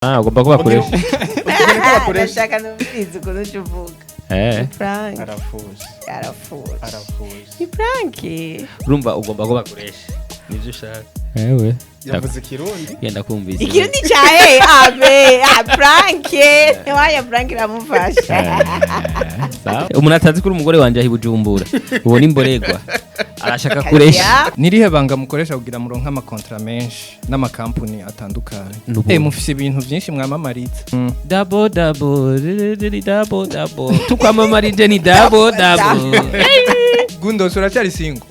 Ah, ugomba kubakoresha. Ukeneye ko bakoresha. Ndashaka numvirize ukuntu uca uvuga. Eh. Prank. Arafuje. Arafuje. Arafuje. Ni prank. Urumva ugomba kubakoresha. Nivyo ushaka. Ewe. Yavuze ikirundi. Genda kumvise. Ikirundi ca he abe ah prank waya prank iramufasha. Sawa. Umuntu atazi kuri umugore wanje ahi Bujumbura. Ubona imboregwa. Arashaka kuresha. Ya, Nirihe banga mukoresha kugira muronke amakontra menshi n'amakampuni atandukanye? N'ubu. Mufise ibintu vyinshi mwamamariza. Double double, double double. Tukwamamarije ni double double. Gundos, uracyari single?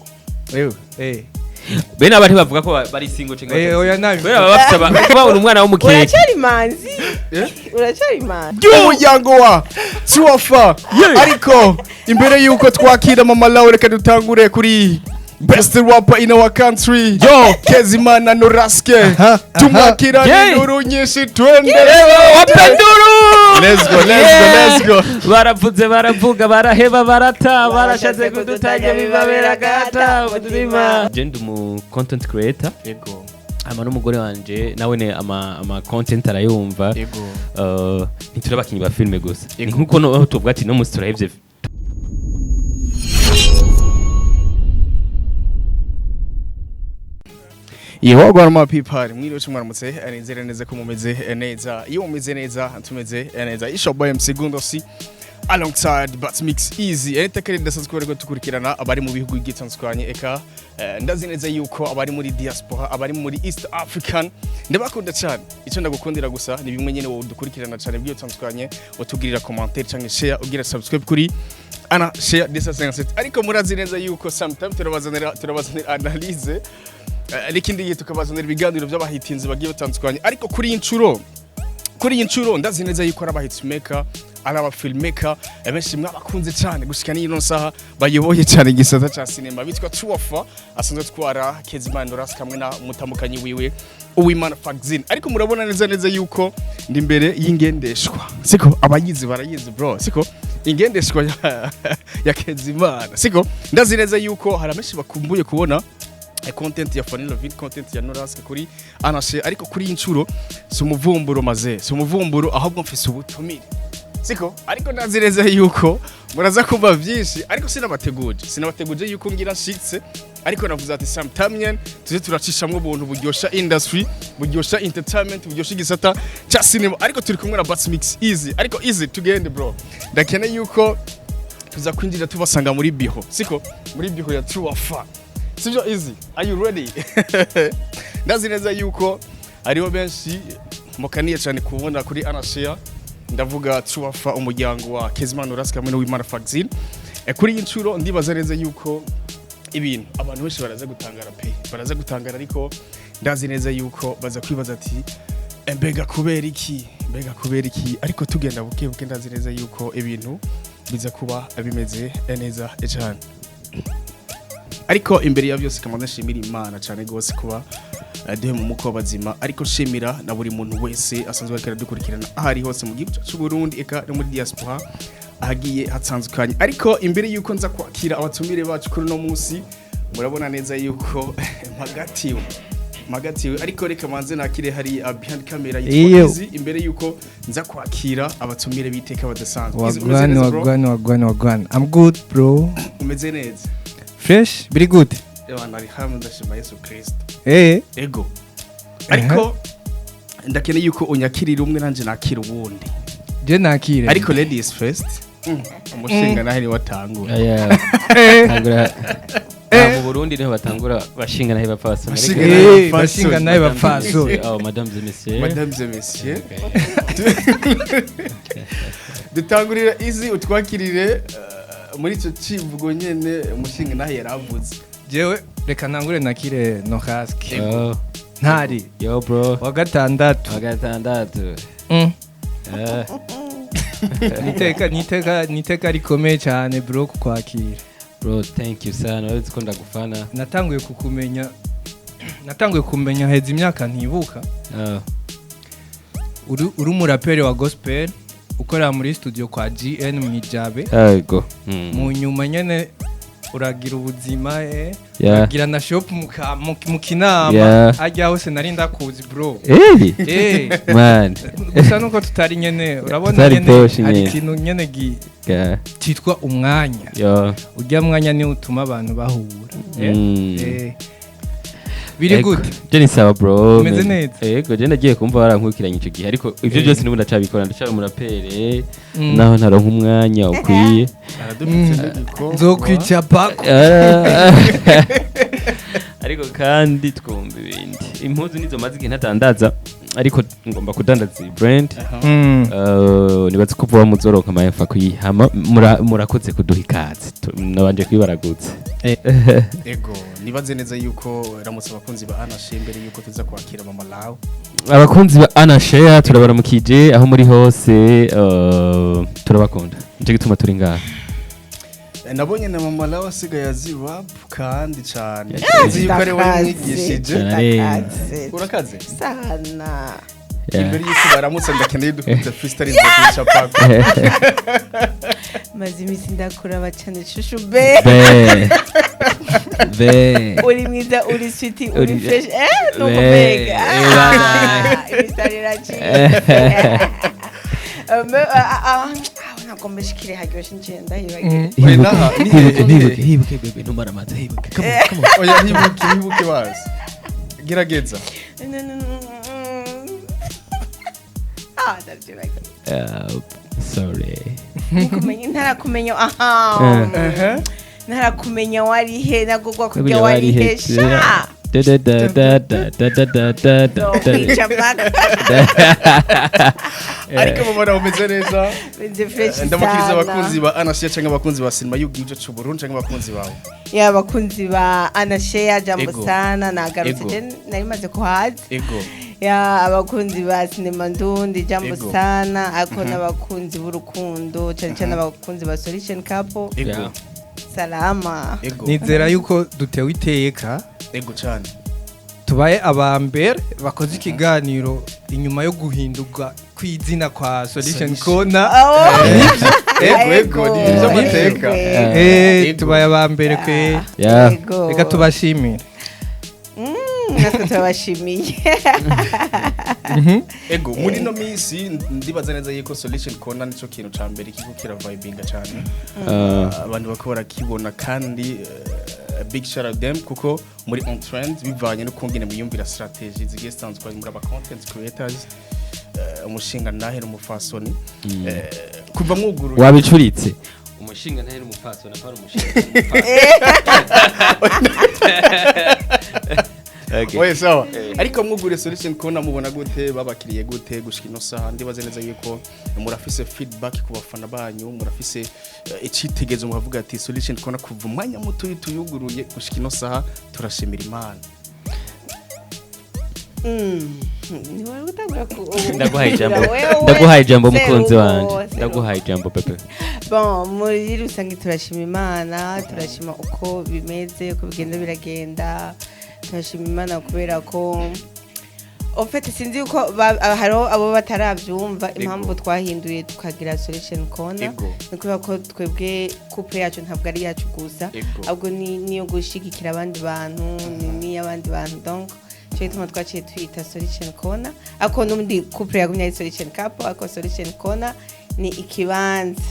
Ewe. Bene abantu bavuga ko bari single cenga. Oya nabi. Bene baba bafite babona umwana w'umukeke. Uracari manzi, uracari manzi. Umuryango wa Tuwafa. Ariko imbere yuko twakira Mama Laure, reka dutangure kuri best rapper in our country. Yo, Kezimana Noraske. Tumwakira n'induru nyinshi, twende. Wapenduru! Let's go, let's go, let's go. Baravuze, baravuga, baraheba, barata, barashatse kudutanya bibabera gata mutima. Je ndi umu content creator. Yego. Ama n'umugore wanje nawe ne ama content arayumva. Yego. Ntituri abakinyi ba filme gusa. Ni nkuko no tuvuga ati no musi turahevye. Yehogwa ma people, mwiriwe, mwaramutse, nizere neza ko mumeze neza. Iyo mumeze neza, tumeze neza. It's your boy MC Gundosi alongside Bat Mix Easy. Iteka ridasanzwe bariko tukurikirana abari mu bihugu bitandukanye, eka ndazi neza yuko abari muri diaspora, abari muri East African, ndabakunda cyane. Icyo ndagukundira gusa ni bimwe nyene, wowe dukurikirana cyane bigiye bitandukanye, utugirira commentaire cyangwa share, ugira subscribe kuri ana share desa 57. Ariko murazi neza yuko sometimes turabazanira analyse, n'ikindi gihe tukabazanira ibiganiro by'abahitinzi bagiye batandukanye. Ariko kuri iyi nshuro ndazi neza yuko ari abahitmaker, ari abafilmmaker benshi mwabakunze cyane gushika n'ino saha, bayoboye cyane igisata ca cinema, bitwa Tuwafa, asanzwe atwara Kezimana Noras kamwe na mutamukanyi wiwe Uwimana Fagzin. Ariko murabona neza neza yuko ndi imbere y'ingendeshwa, siko? Abayizi barayizi bro, siko? Ingendeshwa ya Kezimana, siko? Ndazi neza yuko hari abenshi bakumbuye kubona content ya Fanny Lovin, content ya Noras kuri Anashe. Ariko kuri iyi nshuro si umuvumburo, maze si umuvumburo, ahubwo mfise ubutumire, siko? Ariko ndazi neza yuko muraza kumva byinshi. Ariko sinabateguje yuko ngira nshitse, ariko navuze ati sometime tuze turacishamwo ubuntu buryosha industry, buryosha entertainment, buryosha igisata ca cinema. Ariko turi kumwe na Bats Mix Easy. Ariko Easy, tugende bro, ndakeneye yuko tuza kwinjira tubasanga muri biho, siko? Muri biho ya True Fa, sivyo? Easy, are you ready? Ndazi neza yuko hariho benshi mukaniye cyane kubona kuri Anashare, ndavuga True Fa, umuryango wa Kezimana Uraska hamwe n'Uwimana Fagzin. Kuri iyi nshuro ndibaza neza yuko ibintu abantu benshi baraza gutangara pe, baraza gutangara. Ariko ndazi neza yuko baza kwibaza ati: "Mbega kubera iki? Mbega kubera iki?" Ariko tugenda buke buke, ndazi neza yuko ibintu biza kuba bimeze neza cyane. Ariko imbere ya byose, kamanza nshimira Imana cyane gose kuba duhe mu muko w'abazima. Ariko nshimira na buri muntu wese asanzwe ariko aradukurikirana aho ari hose mu gihugu cyacu Burundi, eka no muri diaspora ahagiye hatandukanye. Ariko imbere yuko nza kwakira abatumire bacu kuri uno munsi, murabona neza yuko mpagatiwe. Ariko reka manze nakire hari behind camera yitwa Iyo. Easy, imbere yuko nza kwakira abatumire biteka badasanzwe. Easy, umeze Wagwan. neza, bro? Wagwan, wagwan, wagwan. I'm good bro. Umeze neza? Fresh, very good. Ewa, nari hamwe, ndashima Yesu Kristo. Ego, ariko ndakeneye yuko unyakirira umwe, nanje nakira uwundi. Je nakire. Ariko ladies first. Umushinga nahe ni watangura. Aya, tangura. Ah, mu Burundi niho batangura bashinga nahe bapfasoni. Bashinga Ariko- nahe. Bashinga nawe bapfasoni. Oh, mesdames et messieurs. Mesdames et messieurs, dutangurira Easy, utwakirire muri ico civugo nyene umushinga nahe yaravuze. Jewe reka ntangure nakire Noraske. Oh, Ntari. yo bro. Wa gatandatu. Wa gatandatu. Niteka rikomeye cyane bro kukwakira. Bro, thank you sana. Urabizi ko ndagufana. Natanguye kukumenya, natanguye kumenya heza imyaka ntibuka. Oh. Uri umuraperi wa gospel ukorera muri studio kwa GN mu Ijabe. Yego. Mu nyuma nyene Uragira ubuzima, Yeah. uragira na shop mu Kinama. Ajya hose nari ndakuzi, bro. Eh. Man. Gusa nuko tutari nyene, urabona, Tutari nyene posh hari nyene. ikintu nyene citwa umwanya. Urya mwanya niwo utuma abantu bahura. Biri Ego. gute? Je ni sawa, bro. Umeze Man. neza? Ego, je nagiye kumva barankurikiranye ico gihe, ariko ivyo byose n'ubu ndacabikora, ndacari umurapere naho ntaronka umwanya ukwiye. Aradufite n'igikorwa. Nzokwica pako. Ah. Ariko kandi twumva ibindi, impuzu nizo maze igihe ntadandaza, ariko ngomba kudandaza iyi brand. Nibaze ko vuba muzoroka amayafa kuyihama. Murakoze kuduha ikaze. Nabanje kwibaragutse. Ego, nibaze neza yuko ramutse abakunzi ba Anashe mbere yuko tuza kwakira Mama Lawe. Abakunzi ba Anashare, turabaramukije aho muri hose, turabakunda, nico gituma turi ngaha. Nabonye na Mama Lawe asigaye azi rap kandi cyane. Yeah. Nzi yuko ari we wamwigishije. Ndakaze. Urakaze? Sana. Yeah. Imbere yuko baramutse, ndakeneye dufite freestyle nzokwica pako. Maze iminsi ndakuraba cyane, shushu be. Be be. Uri mwiza, uri sweet, uri fresh, nuko Be. mbega. Bye. Imisitari iraciye. Nagomba shikire haryoshe nje ndahibagiwe. Oya, naha, ni hehe, Hibuke. ni Hibuke. hehe? Hibuke bebe, numara amazi, hibuke. Come on, come on. Oya, ntibuke, ntibuke bazi. Gerageza. Ah, ndavyibagiwe. Sorry. Nkumenya ntarakumenya, aha. Ntarakumenya wari he, nagogwa kurya wari he sha. Da da da da da da da da da da da. Nzokwica mpaka. Ariko Mama Lawe, umeze neza? Meze fresh Ndamukiriza sana. abakunzi ba Anashe cyangwa abakunzi ba sinema y'ubwibyo cy'u Burundi cyangwa abakunzi bawe. Ya, abakunzi ba Anasheya, jambo Ego. sana, nagarutse. Ego. Je nari maze kuhaza. Ego. Ya, abakunzi ba sinema ndundi, jambo Ego. sana, ariko n'abakunzi b'urukundo cyane cyane abakunzi ba Solution Couple. Ego. Yeah. Salama. Ego. Nizera yuko dutewe iteka Ego cyane. tubaye aba mbere bakoze ikiganiro inyuma yo guhindurwa kw'izina kwa Solution Solution. Corner. Oh. Ego, ego, ni iby'amateka. Ego. Ego. Tubaye aba mbere kwe. Yeah. Ego. Reka tubashimire. Natwe turabashimiye. Ego, muri ino minsi ndibaza neza yuko Solution Corner nico kintu ca mbere kiko kiravibinga cyane. Abantu bako barakibona kandi big shout out them kuko muri on trend bivanye no kungene mwiyumvira strategy zigiye zitandukanye muri aba content creators, umushinga nahe n'umufasoni kuva mwuguruye. Wabicuritse, umushinga ntari umupfasoni, apara umushinga n'umupfasoni. Okay. Oye, sawa, ariko mwugure Solution Corner mubona gute, babakiriye gute gushika ino saha? Ndibaze neza yuko murafise feedback ku bafana banyu, murafise icitegezo mukavuga ati Solution Corner kuva umwanya muto tuyuguruye gushika ino saha turashimira Imana. Ni wari utangura ku Ndaguhaye ijambo. Wewe, Ndaguhaye ijambo, mukunzi serugo, wanje. serugo. Ndaguhaye ijambo, pepe. Bon, muri rusange turashima Imana, turashima uko bimeze, uko bigenda biragenda. Turashima Imana kubera ko en fait sinzi yuko hariho abo batarabyumva impamvu twahinduye tukagira Solution Corner. Ego. Ni kubera ko twebwe couple yacu ntabwo ari iyacu gusa, Ego. ahubwo ni niyo gushigikira abandi bantu, ni n'iy'abandi bantu. Donc cyo gituma twaciye tuyita Solution Corner, ariko n'ubundi couple yagumye ari Solution Couple, ariko Solution Corner ni ikibanza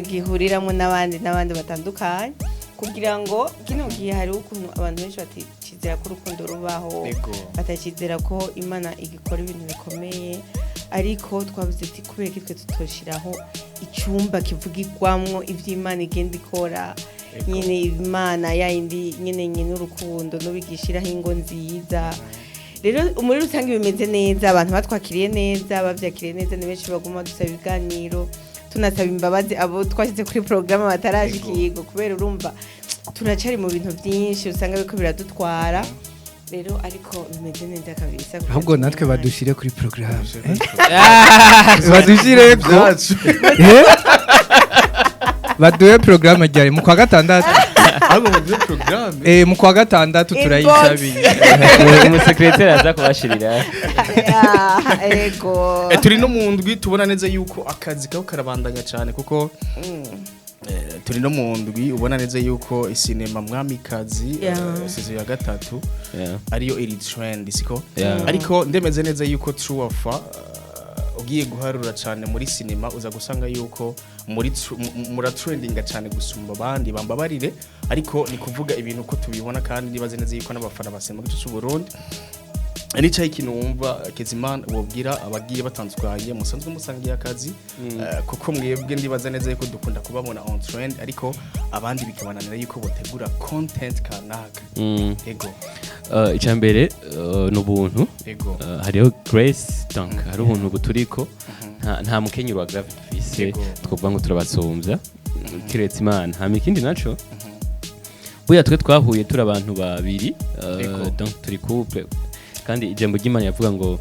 gihuriramo n'abandi n'abandi batandukanye, kugira ngo kino gihe hariho ukuntu abantu benshi batakizera ko urukundo rubaho, Ego. batakizera ko Imana igikora ibintu bikomeye. Ariko twavuze ati kubera ko twe tutoshiraho icyumba kivugirwamwo iby'Imana igenda ikora nyine, Imana yayindi nyine nyine urukundo n'ubigishiraho ingo nziza. Rero muri rusange bimeze neza, abantu batwakiriye neza, bavyakiriye neza, ni benshi baguma dusaba ibiganiro. Tunasaba imbabazi abo twashyize kuri porogaramu batarashikirwa, kubera urumva turacari mu bintu byinshi usanga biriko biradutwara. Rero ariko bimeze neza kabisa. Ahubwo natwe badushire kuri porogaramu, badushire ko Byacu. Baduhe porogaramu ryari? Mu kwa gatandatu. Ahubwo mu porogaramu. Mu kwa gatandatu. Inbox. Turayisabiye. Umusekreteri aza kubashirira. Ya, ego. Turi no mu ndwi tubona neza yuko akazi kako karabandanya cyane kuko Turi no mu ndwi ubona neza yuko isinema Mwamikazi, saison ya gatatu, ariyo iri trend, siko? Yeah. Ariko ndemeze neza yuko True Offer, ugiye guharura cyane muri sinema, uza gusanga yuko muri muratrendinga cyane gusumba abandi. Bambabarire, ariko ni kuvuga ibintu uko tubibona, kandi nibaze neza yuko n'abafana ba sinema gice cy'u Burundi. Nicaye ikintu wumva Kezimana wobwira abagiye batandukanye musanzwe musangiye akazi, kuko mwebwe ndibaza neza yuko dukunda kubabona on trend, ariko abandi bikabananira yuko botegura content kanaka. Ego. Icya mbere ni ubuntu. Hariho grace, donc hari ubuntu buturiko. Nta mukenyero wa gravity dufise twovuga ngo turabasumbya, kiretse Imana. Hama ikindi naco, buya twe twahuye turi abantu babiri, donc turi couple, kandi ijambo ry'Imana yavuga ngo,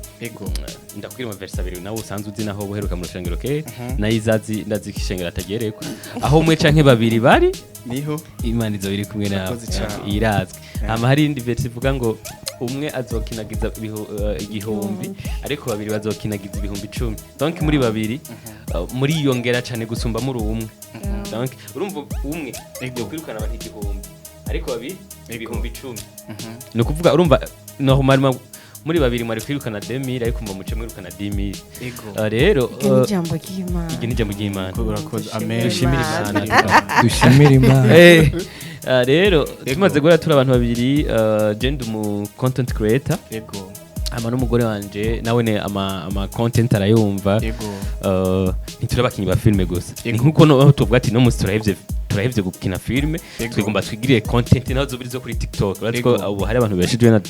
ndakwira mu verse abiri nawe usanzwe uzi, naho buheruka mu rushengero ke nayo izazi, ndazi ko ishengero atagerekwa aho umwe canke babiri bari, niho Imana izo iri kumwe nawe. Urakoze cane. Irazwi. Hama hari indi verse ivuga ngo umwe azokinagiza 1000, ariko babiri bazokinagiza 10.000. Donc muri babiri muriyongera cane gusumba muri umwe. Donc urumva umwe yokwirukana abantu 1000, ariko babiri 10.000. Ni ukuvuga urumva normalement muri babiri mwari kwirukana 2000, ariko mba muce mwirukana 10.000. Rero Iryo ni ijambo ry'Imana. Iryo ni ijambo ry'Imana. Urakoze, amen. Dushimire Imana. Dushimire Imana. Rero tumaze guhura turi abantu babiri, je ndi umu content creator, ama n'umugore wanje nawe ne ama content arayumva. Ntituri abakinyi ba filme gusa. Ni nkuko no tuvuga ati no musi turahevye gukina filme, twigomba twigirire content naho zobiri zo kuri TikTok. Urazi ko ubu hari abantu beshejwe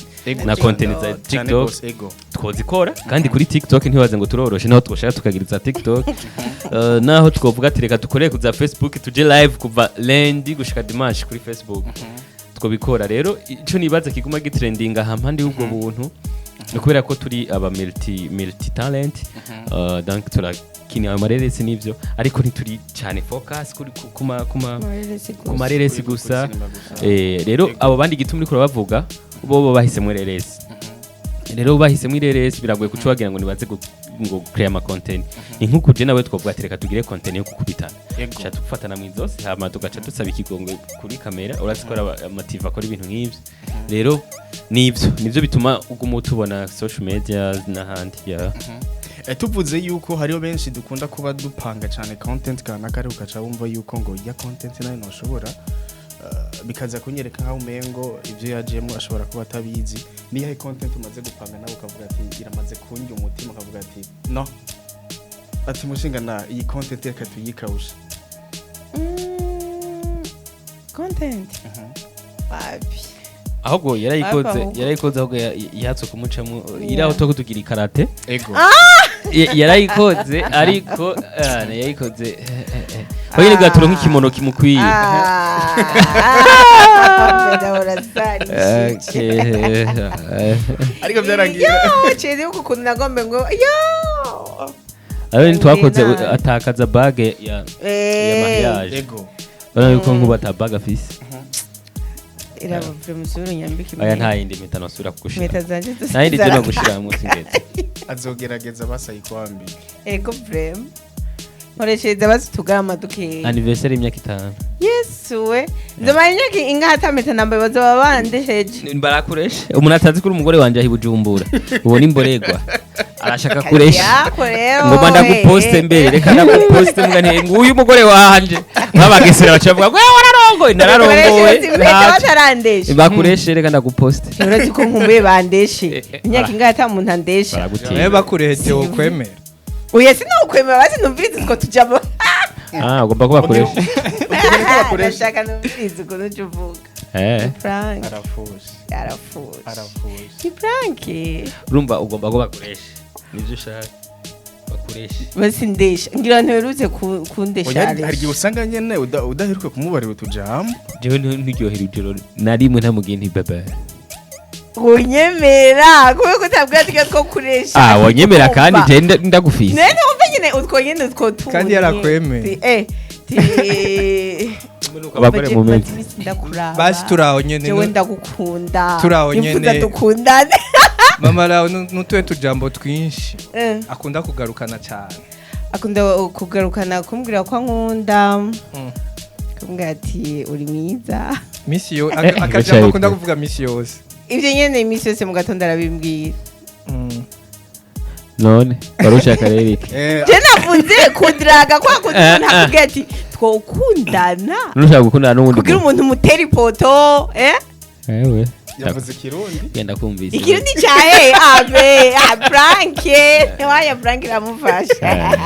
na content za Cyane TikTok. gose, ego. Twozikora kandi kuri TikTok ntibaze ngo turoroshe, naho twoshaka tukagiriza TikTok. Naho twovuga ati reka dukorere kuza Facebook, tuje live kuva lundi gushika dimanche kuri Facebook, twobikora. Rero ico nibaza kiguma gitrendinga hampande y'ubwo buntu ni kubera ko turi aba multi talent. Donc turakina ayo mareresi n'ivyo, ariko ntituri cyane focus kuri kuma Mareresi gusa. ku mareresi Kuri gusa. cinema gusa. Rero abo bandi gituma uriko urabavuga, bo bahisemwo reresi. Rero bahisemo ireresi, biragoye kuca wagira ngo nibaze ngo create ama content. Ni nk'uko je nawe twovuga ati reka tugire content yo gukubitana, tuca dufatana mu izosi, hama tugaca dusaba ikigongo kuri kamera. Urazi ko amative akora ibintu nk'ivyo. Rero nivyo bituma uguma utubona social media n'ahandi, yeah. Tuvuze yuko hariho benshi dukunda kuba dupanga cyane content kanaka, ariko ugaca wumva yuko ngo ya content nayo ntushobora, bikaza kunyereka nkaho umengo ibyo yajemo ashobora kuba atabizi. Niyo content umaze gupanga nawe ukavuga ati iramaze kundya umutima, ukavuga ati no, ati mushinga na iyi content reka tuyikawushe? Content wapi. Ahubwo yarayikoze. Ahubwo. Yarayikoze, ahubwo yatse kumucamo iraho to kutugira ikarate. Yarayikoze, ariko yayikoze hoye nibwo turonka ikimono kimukwiye. Ndahora sarishije. Okay. Ariko byarangiye. Yo chéri, ukuntu nagombe ngo yo. Ayo twakoze Nabi. atakaza bague ya mariage. Urabona yuko nkuba ata bague afise. Iraba vraiment, usubire unyambike Aya impeta. nta yindi mpeta nosubira kugushira. Impeta zanje zose Nta yindi je no zaraka. gushira munsi ngeze. Azogerageza basayikwambike. Ego vraiment, nkoreshereza basi tugarama dukeya. Anniversaire y'imyaka 5. Yesu we, nzomara imyaka ingahe ata nambaye? Bazoba bandesheje. Barakuresha umuntu atazi kuri umugore wanje ahi Bujumbura, ubona imboregwa arashaka kuresha. Yako rero. Ngoma ndaguposte mbere, reka ndaguposte mbwa nti nguyu umugore wanje. Nk'abagesera baca bavuga ngo "Eh, wararongoye." Nararongoye. Impeta Ntacyo. batarandesha. Bakureshe, reka ndaguposte. Uretse ko nkumbuye bandeshe, imyaka ingahe ata muntu andesha. Baragutinya. Nawe bakurehete wokwemera? Oya, sinawukwemera, basi numvirize utwo tujamo. Ah, ugomba kuba bakuresha. Ndashaka numvirize ukuntu uca uvuga. Prank. Arafushe. Arafushe. Arafushe. Ni prank. Urumva ugomba kuba bakuresha, nivyo ushaka, bakuresha. Basi ndesha, ngira ntiherutse kundesha. Oya, hari igihe Aresha. usanga nyene udaheruka kumubarira utujambo. Jewe ntiryohera ijoro na rimwe ntamugiye nti bebe. Unyemera kubera ko utabwira ati two kuresha. Ah, wanyemera kandi je ndagufise. Nene wumva nyine utwo nyine utwo tundi. Kandi yarakwemeye. Ti Abagore mu minsi. Ndakuraba. Basi turaho nyene. Jewe ndagukunda. Turaho Nifuza nyene. dukundane. Mama rawe n'utuhe tujambo twinshi akunda kugarukana cyane? Akunda kugarukana kumbwira ko ankunda. Kumbwira ati uri mwiza. Misi yo akajambo akunda kuvuga misi yose. Ivyo nyene imisi yose mu gatondo arabimbwira. None warushaka rero iki? Je navuze kudraga kwa kundi umuntu akubwira ati twokundana. Nushaka gukundana n'uwundi kugira umuntu mutera ipoto, eh? Ewe. Yavuze ikirundi. Genda kumvise. Ikirundi cyahe abe a Frank waya Frank iramufasha.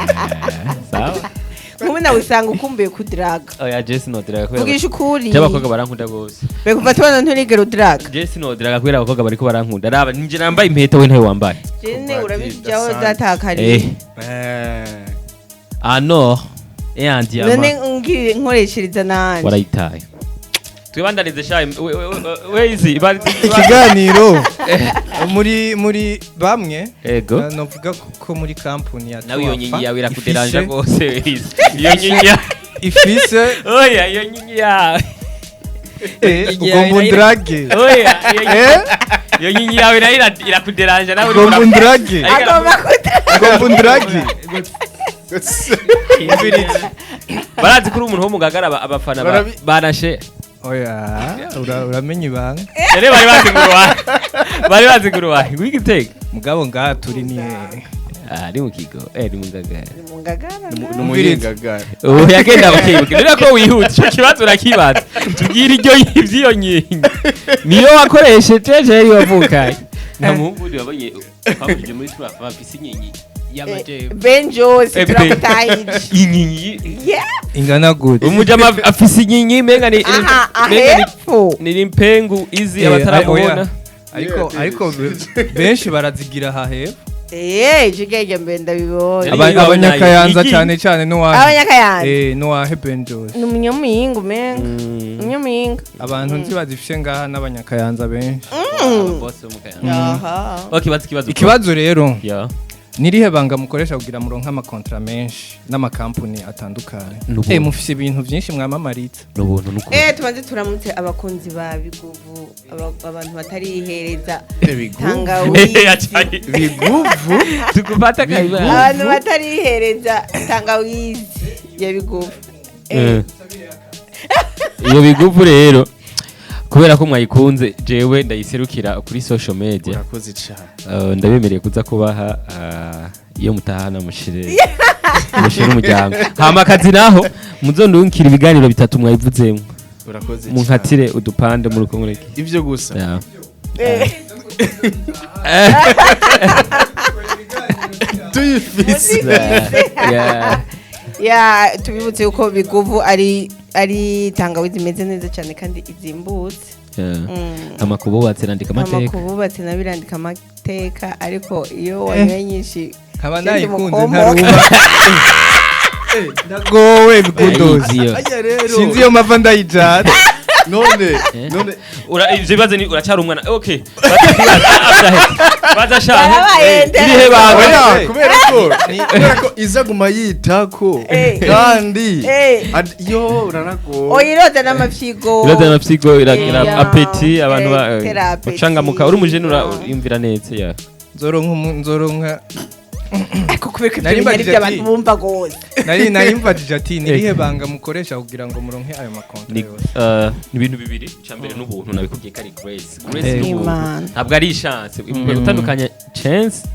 Sawa. Nk'ubu nawe usanga ukumbuye kudraga. Oya Jesse no draga kubera. Vugisha ukuri. Cy'abakobwa barankunda gose. Be kuva tubona nturigera udraga. Jesse no draga kubera abakobwa bariko barankunda. Raba ninje nambaye impeta we ntawe wambaye. Jene urabijaho zatakariye. Ah no. Eh andiama. None ngiri nkoreshereza nanje. Warayitaye. Twibandanize sha we izi Ikiganiro muri bamwe. Ego. Novuga ko muri company ya nawe iyo nyinyi yawe irakuderanja gose izi. Iyo nyinyi ifise oya iyo nyinyi yawe ugomba undrage. Oya iyo nyinyi yawe nayo irakuderanja nawe ugomba undrage. Ugomba undrage. Barazi kuri umuntu wo mugagara abafana banashe. Oya uramenye ibanga. Rero bari baziguruwa. Bari baziguruwa. Wigitega. Mugabo ngaha turi ni ah ni mu kigo. Ni mu ngagara. Ni mu ngagara. Ni mu ngagara. Oh yagenda bakibuka. Rero ko wihutse ico kibazo urakibaza. Tubwire iryo ivyo nyinyi. Niyo wakoresheje je wavukaye. Nta muhungu wabonye twavugije muri turafa bafise inyenyi y'amaje. Benjo turakutahije. Inyenyi. Yeah. Ingana gute? Umujama afise inyenyi menga ni ni impengu izi abataramubona. Ariko benshi barazigira hahepfo. Jigege mbe ndabibonye. Abanyakayanza cyane cyane no wahe. Abanyakayanza. No wahe Benjo. Ni umunyamuyinga umenga. Umunyamuyinga. Abantu nzi bazifishe ngaha n'abanyakayanza benshi. Bose mu Kayanza. Aha. Okay bazi ikibazo. Ikibazo rero. Yeah. Nirihe banga mukoresha kugira muronka amakontra menshi n'amakampuni atandukanye? Mufise ibintu byinshi mwamamaritse. N'ubuntu nuko. Tubanze turamutse abakunzi ba Biguvu, abantu batarihereza tangawizi. Biguvu tukufata kaiba. Abantu batarihereza tangawizi ya Biguvu. Iyo Biguvu rero kubera ko mwayikunze jewe ndayiserukira kuri social media. Urakoze cyane. Ndabemereye kuza kubaha iyo mutahana mushire umuryango. Hama akazi naho muzondunkira ibiganiro bitatu mwayivuzemo. Urakoze cyane. Munkatire udupande mu rukomureke. Ivyo gusa. Tuyifise. Ya tubibutse uko Biguvu ari tangawizi imeze neza cyane kandi izimbutse. Amakububatse nandika amateka. Amakububatse nabirandika amateka ariko iyo wanyoye nyinshi nkaba nayikunze ntaruba. Ndagowe Bigudozi. Sinzi iyo mava ndayijana. None ivyo bibazo ni uracyari umwana. Okay. Baza shahe. Irihe banga kubera ko izaguma yitako kandi yo uranago. Oyiroza n'amafyigo. Iroza n'amafyigo iragira appétit abantu bacangamuka uri umujene uriyumvira neza ya. Nzoronka ariko kubera ko ibyo bintu abantu bumva gose. Nari mbajije ati nirihe banga mukoresha kugira ngo muronke ayo makontra yose? Ni ibintu bibiri. Icambere n'ubuntu nabikubwiye ko ari grace. Grace n'ubuntu. Ntabwo ari chance. Utandukanya chance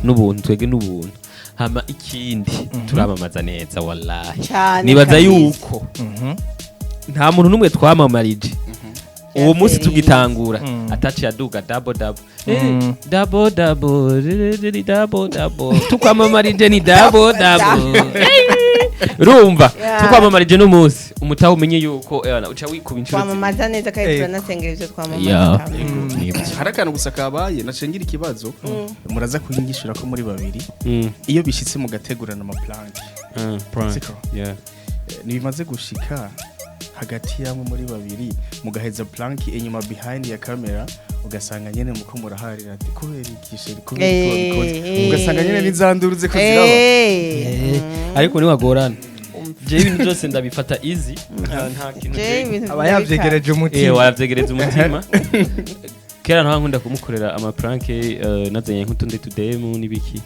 n'ubuntu, twege n'ubuntu. Hama ikindi turamamaza neza wallahi. Nibaza yuko nta muntu numwe twamamarije. Uwo munsi tugitangura ataci yaduga double double double double double double tukwamamarije ni double double urumva tukwamamarije no munsi umutaho umenye yuko uca wikuba inshuro twamamaza neza kandi turanasengera ivyo twamamaza. Hari akantu gusa kabaye nacengira ikibazo muraza kunyigishura ko muri babiri iyo bishitse mugategurana ama plank nibimaze gushika hagati yamwe muri babiri mugaheza plank inyuma behind ya camera ugasanga nyene muko muraharira ati kubera ikishe kubera ko ugasanga nyene nizanduruze ko ziraba ariko ni wagorana. Je ibintu byose ndabifata easy nta kintu aba yavyegereje umutima. Waravyegereje umutima. Kera nta nkunda kumukorera ama prank nazanye nk'utundi tudemu nibiki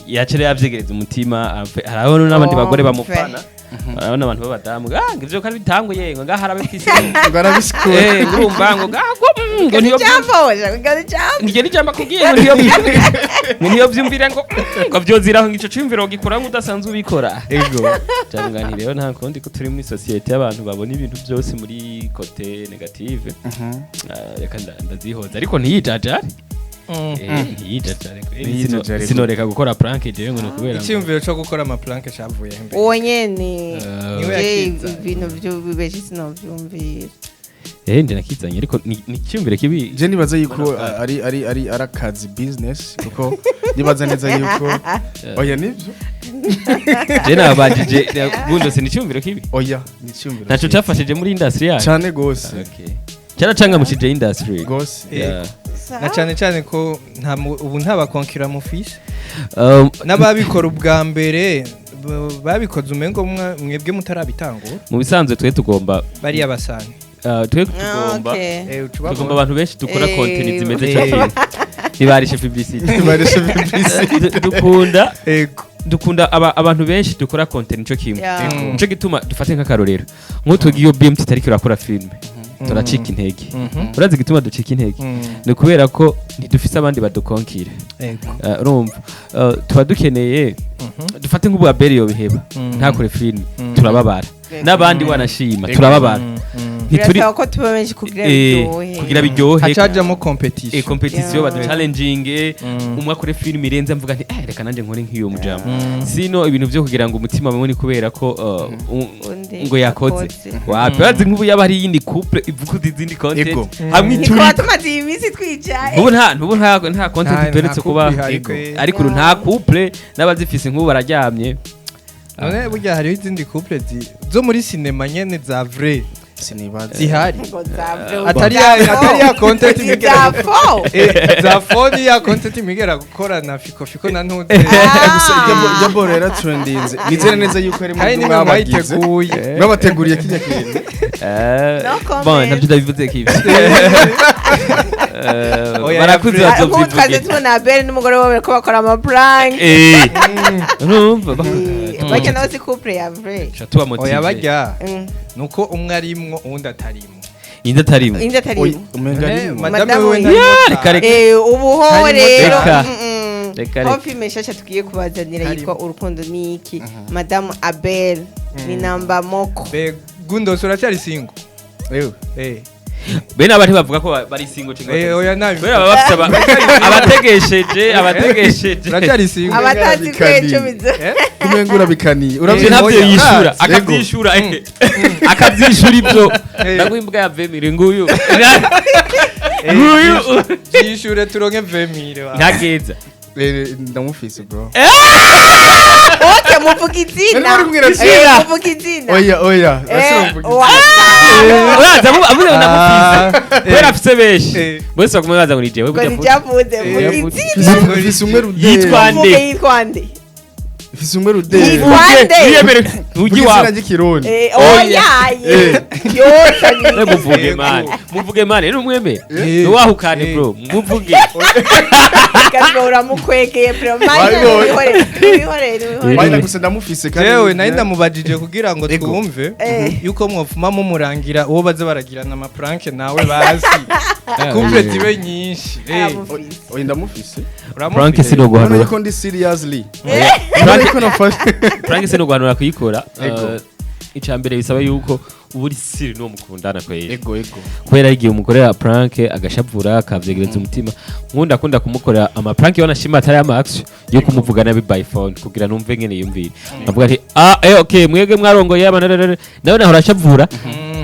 yacere yavyegereza umutima. Haraho n'abandi bagore bamufana Urabona abantu b'abadamu, ah, ngo ivyo ko ari bitanguye, ngo ngaha arabifise. Ngo arabisikura. Eh, urumva ngo ngaha ngo niyo Ijambo, ngo ijambo. Niryo ni ijambo akubwiye, ngo niyo ngo niyo vyumvira, ngo vyoziraho, ngo ico ciyumviro gikora ngo udasanzwe ubikora. Ego. Cyangwa nti rero nta kundi ko turi muri société y'abantu babona ibintu byose muri côté négative. Ah, reka ndazihoza, ariko ntiyijajare. Ntiyijajare kweri. Ntiyijajare. Sinoreka gukora prank jewe ngo ni ukubera ngo- Icyumviro cyo gukora amaprank cyavuye mbere? Uwo nyene. Niwe Je, yakizanye. ibintu vy'ubibeshi sinovyumvira. Eh, nje nakizanye, ariko ni icyumviro kibi. Je nibaza yuko ari akazi, business, kuko nibaza neza yuko oya, nivyo. Je nabajije bundo, si ni icyumviro kibi? Oya, ni icyumviro Ntaco cyiza. cyafashije muri industry yacu? Cyane gose. Okay, cyaracangamushije industry. Gose. Yeah. Na cyane cyane ko nta ubu nta bakonkira mufise n'ababikora ubwa mbere babikoze umengo mwebwe mutarabitangura. Mu bisanzwe twe tugomba Bariya basanga twe tugomba Okay. ucubabona. Tugomba abantu benshi dukora content zimeze cyane, ntibarishe publicity. Barishe publicity. Dukunda Ego. dukunda abantu benshi dukora content nico kimwe. Yeah. Nico gituma dufate nk'akarorero nk'utugiye iyo BMT itariko irakora filme turacika intege. Urazi igituma ducika intege? Ni kubera ko ntidufise abandi badukonkira. Ego. Urumva, tuba dukeneye, dufate nk'ubu Abel yobiheba ntakore filme, turababara n'abandi wanashima turababara. Ntituri Birasaba ko tuba benshi kugira biryohe. Kugira biryohe. Hacajamo competition. Competition. Yeah. Baduchallenginge, umwe akore filime irenze, mvuga nti eh, reka nanjye nkore nk'iyo mujama. Sino ibintu byo kugira ngo umutima bamwe ni kubera ko Undi ngo yakoze akoze. Wapi, urazi nk'ubu yaba hari iyindi couple ivuga izindi content Ego. hamwe Niko turi tumaze iyi minsi twicaye. Ntubu nta content duherutse kuba. Ariko ubu nta couple n'abazifise nk'ubu bararyamye. None burya hariho izindi couple zo muri sinema nyene za vrai Sinibaza. zihari? Ngo zavyo. Atari ya content imigera Zafo. Za phone ya content imigera gukora na fiko fiko na ntuze. Gusa ijya boro yaratrendinze, nizere neza yuko ari Kandi mu nimwe mwabagize mwayiteguye. mwabateguriye kijya kintu. No comment. Bon, ntabyo ndabivuze kibyo. Oya, Barakuze. ya Nk'ubu twaze Bazovyivuge. tubona Abel n'umugore we bariko bakora amaprank. Urumva Barya nabo si couple ya vrai. tuba motive. Oya, barya nuko umwe arimwo uwundi atarimwo. Indi atarimwe. Indi atarimwo. Umenga Eh, ari madame Madame we we. ntarimwo. Yeah, reka reka. Ubu ho Harimo rero Reka. Reka Reka, ho reka. filime nshasha tugiye kubazanira Harimo. yitwa Urukundo ni iki, Madamu Abel ni namba moko. Be Gundos, uracyari single? Ewe. Bene aba ntibavuga ko bari single cyangwa batari Oya, single. nabi. Kubera baba bafite abategesheje abategesheje. Uracyari single? Abatazi Bikaniye. kweco bizo. Kumenga urabikaniye. Ivyo Urabyumva? ntabyo Oya, yishura. urazi. Akabyishura, akabyishura ibyo. Ndaguha imbwa ya vemire, nguyu nguyu. Yishure turonke 20,000 wa. Ntageza. Ndamufise, bro. Okay, muvuga izina. Nari bari kubwira Eh, muvuga izina. Oya, oya. Uraza avuze ngo ndamufise kubera afise benshi, bose baguma baza ngo ni jewe Ngo burya. ntijavuze, Eh, muvuga izina. Mfise umwe rudere. Yitwa nde? Muvuge yitwa nde? Mfise umwe rudere. Yitwa nde? Wiyemere Vuga ujye izina iwawe. ry'ikirundi. Oya ye yose. Muvuge. Yego. Mani, muvuge mani, rero umwemere ntiwahukane, bro, muvuge. Gato uramukwegeye bro, mani. Wabibonye. Wihorere, wihorere, wihorere. Wenda gusa ndamufise kandi. Jewe nari ndamubajije kugira ngo Ego. twumve yuko mwofuma mumurangira uwo baza baragirana amaprank nawe bazi couple zibe nyinshi. Aramufise. Oya, ndamufise. Uramufise? Prank si no Urabona guhanura. yuko ndi seriously. Urabona yuko nafashe. Prank si no guhanura kuyikora. Ego. Icya mbere bisaba yuko uba uri siri n'uwo mukundana kwera. Ego, ego. Kubera igihe umukorera prank agashavura, akavyegereza umutima. Nkunda akunda kumukorera ama prank yo nashima atari ama action yo kumuvuga nabi by phone kugira numve ngene yumvire. Avuga ati ah, okay, mwege mwarongoye abana nawe nahora ashavura,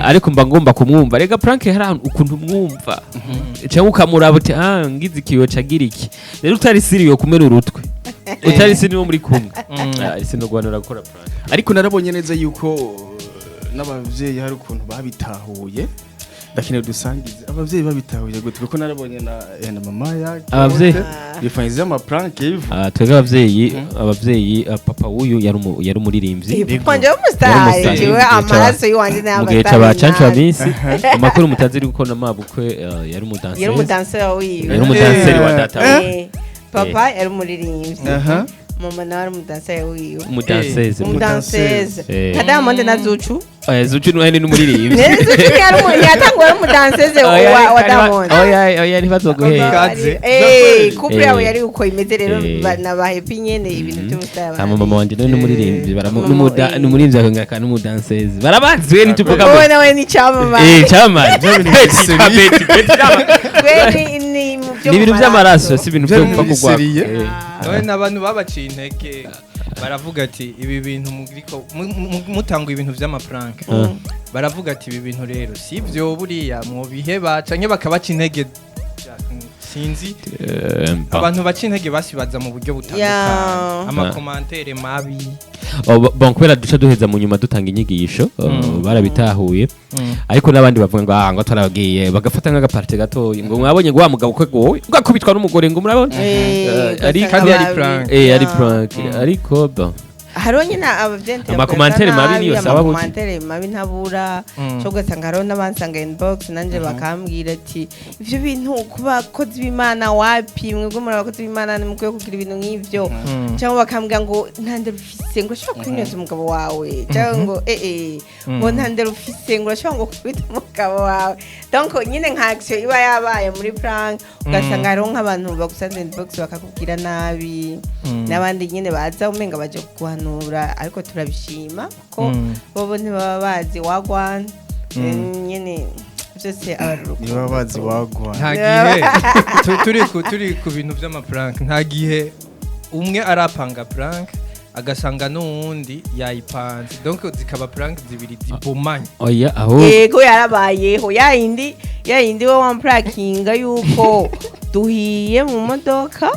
ariko mba ngomba kumwumva. Rega prank hari ahantu ukuntu umwumva cyangwa ukamuraba uti ah, ngize ikiyo cagira iki. Rero utari siri yo kumena urutwe, utari siri wo muri kumwe. Ah, isi no guhanura gukora prank. Ariko narabonye neza yuko n'abavyeyi hari ukuntu babitahuye. Ndakeneye dusangize abavyeyi babitahuye gute, kuko narabonye na mama ya Abavyeyi? bifanyize ama prank ivu. Ah, twebwe abavyeyi, papa w'uyu yari umuririmbyi. Papa wanje Yari w'umusitari. umusitari. Jewe Mu gihe amaraso y'iwanje mu gihe c'aba cancu minsi amakuru mutazi yuko na mabukwe yari yari umudanseri. umudanseri wiwe. Yari umudanseri wa data we. Papa yari umuririmbyi. Mama nawe ari umudanseri wiwe. Umudanseze. Umudanseze. Eh. Nka Diamond na Zuchu. Oya, Zuchu ni n'umuririmbyi. Rero Zuchu ntiyatanguwe ari umudanseze wa Diamond. Oya, oya, ntibazoguhera. Kaze. Eh, couple yabo Eh. yari uko imeze rero. Eh. Na ba Happy nyene, ibintu by'ubusitani. Hama mama wanje nawe n'umuririmbyi, Mama, n'umuririmbyi akongera akaba n'umudansezi, barabazi we ntituvuga. Wowe nawe ni icyamamare. Eh, cyamamare Betty, Betty, Betty, cyamamare. We ni mu byo Ni ibintu mu by'amaraso, si ibintu byo Byo gupfa kugwa. biseriye. None n'abantu babaciye intege baravuga ati ibi bintu muriko mutanga ibintu vy'amaprank, baravuga ati ibi bintu rero si byo, buriya mwobiheba, canke bakabaca intege, sinzi. Abantu baca intege basibaza mu buryo butandukanye, amacommentaires mabi. Oh, bon, kubera duca duheza mu nyuma dutanga inyigisho, barabitahuye, ariko n'abandi bavuga ngo ah, ngo twarabwiye, bagafata nk'agapartie gatoya, ngo mwabonye ngo wa mugabo ko gowe ugakubitwa n'umugore, ngo murabona. Ugasanga Kandi yari prank. Eh, ari prank, ariko bon. Hariho nyine abavyentera. Amacommentaires mabi niyo saba buti. Amacommentaires mabi ntabura. Cyo ugasanga hariho n'abansanga inbox nanje bakambwira ati ivyo bintu ku bakozi b'Imana wapi, mwebwe muri abakozi b'Imana ntimukwiye kugira ibintu nk'ivyo, cyangwa bakambwira ngo nta ndero ufise, ngo ushobora kwinyoza umugabo wawe, cyangwa ngo ngo nta ndero ufise, ngo urashobora ngo kubita umugabo wawe. Donc nyine nka action iba yabaye muri prank, ugasanga hariho nk'abantu bagusanze inbox bakakubwira nabi, n'abandi nyine baza umenga baje kuguhanura, ariko turabishima ko bobo ntibaba bazi wagwana nyine, byose aba ari urukundo. Niba bazi wagwa. Nta gihe turi ku bintu by'amaprank, nta gihe umwe arapanga prank agasanga n'uwundi yayipanze, donc zikaba prank zibiri zibomanye? Oya, aho Yego, yarabayeho ya yindi we wamprankinga yuko duhiye mu modoka,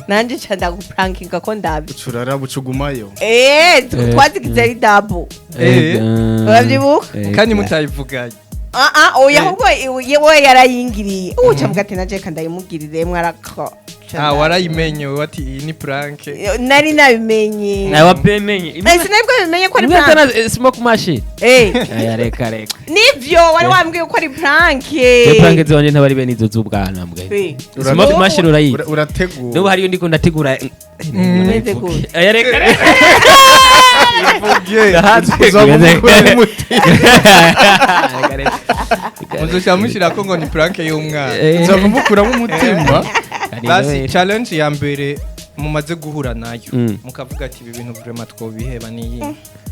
nanje ca ndaguprankinga ko ndabyo. Ucurara bucugumayo. Twazigize ari double. Urabyibuka? Kandi mutayivuganye? Ah ah, oya, ahubwo we yarayingiriye, uca mvuga ati naje kandi ndayimugirire mwarako. Ah, warayimenye wowe ati iyi ni prank? Nari nabimenye. Nawe wapemenye? Sinari bimenye ko ari prank. Imwe smoke machine. Aya, reka reka. Nivyo wari wambwiye ko ari prank. Je prank zanje ntabari bene izo z'ubwana mbwe. Smoke machine urayizi? Urategura. N'ubu hariyo ndiko ndategura. Umeze gute? Aya, reka reka. Uzaba umutima. Reka reka. Muzoca mushirako ngo ni prank y'umwana. Uzaba umukuramo umutima. Basi challenge ya mbere mumaze guhura nayo, mukavuga ati ibi bintu vraiment twobiheba, ni iyi?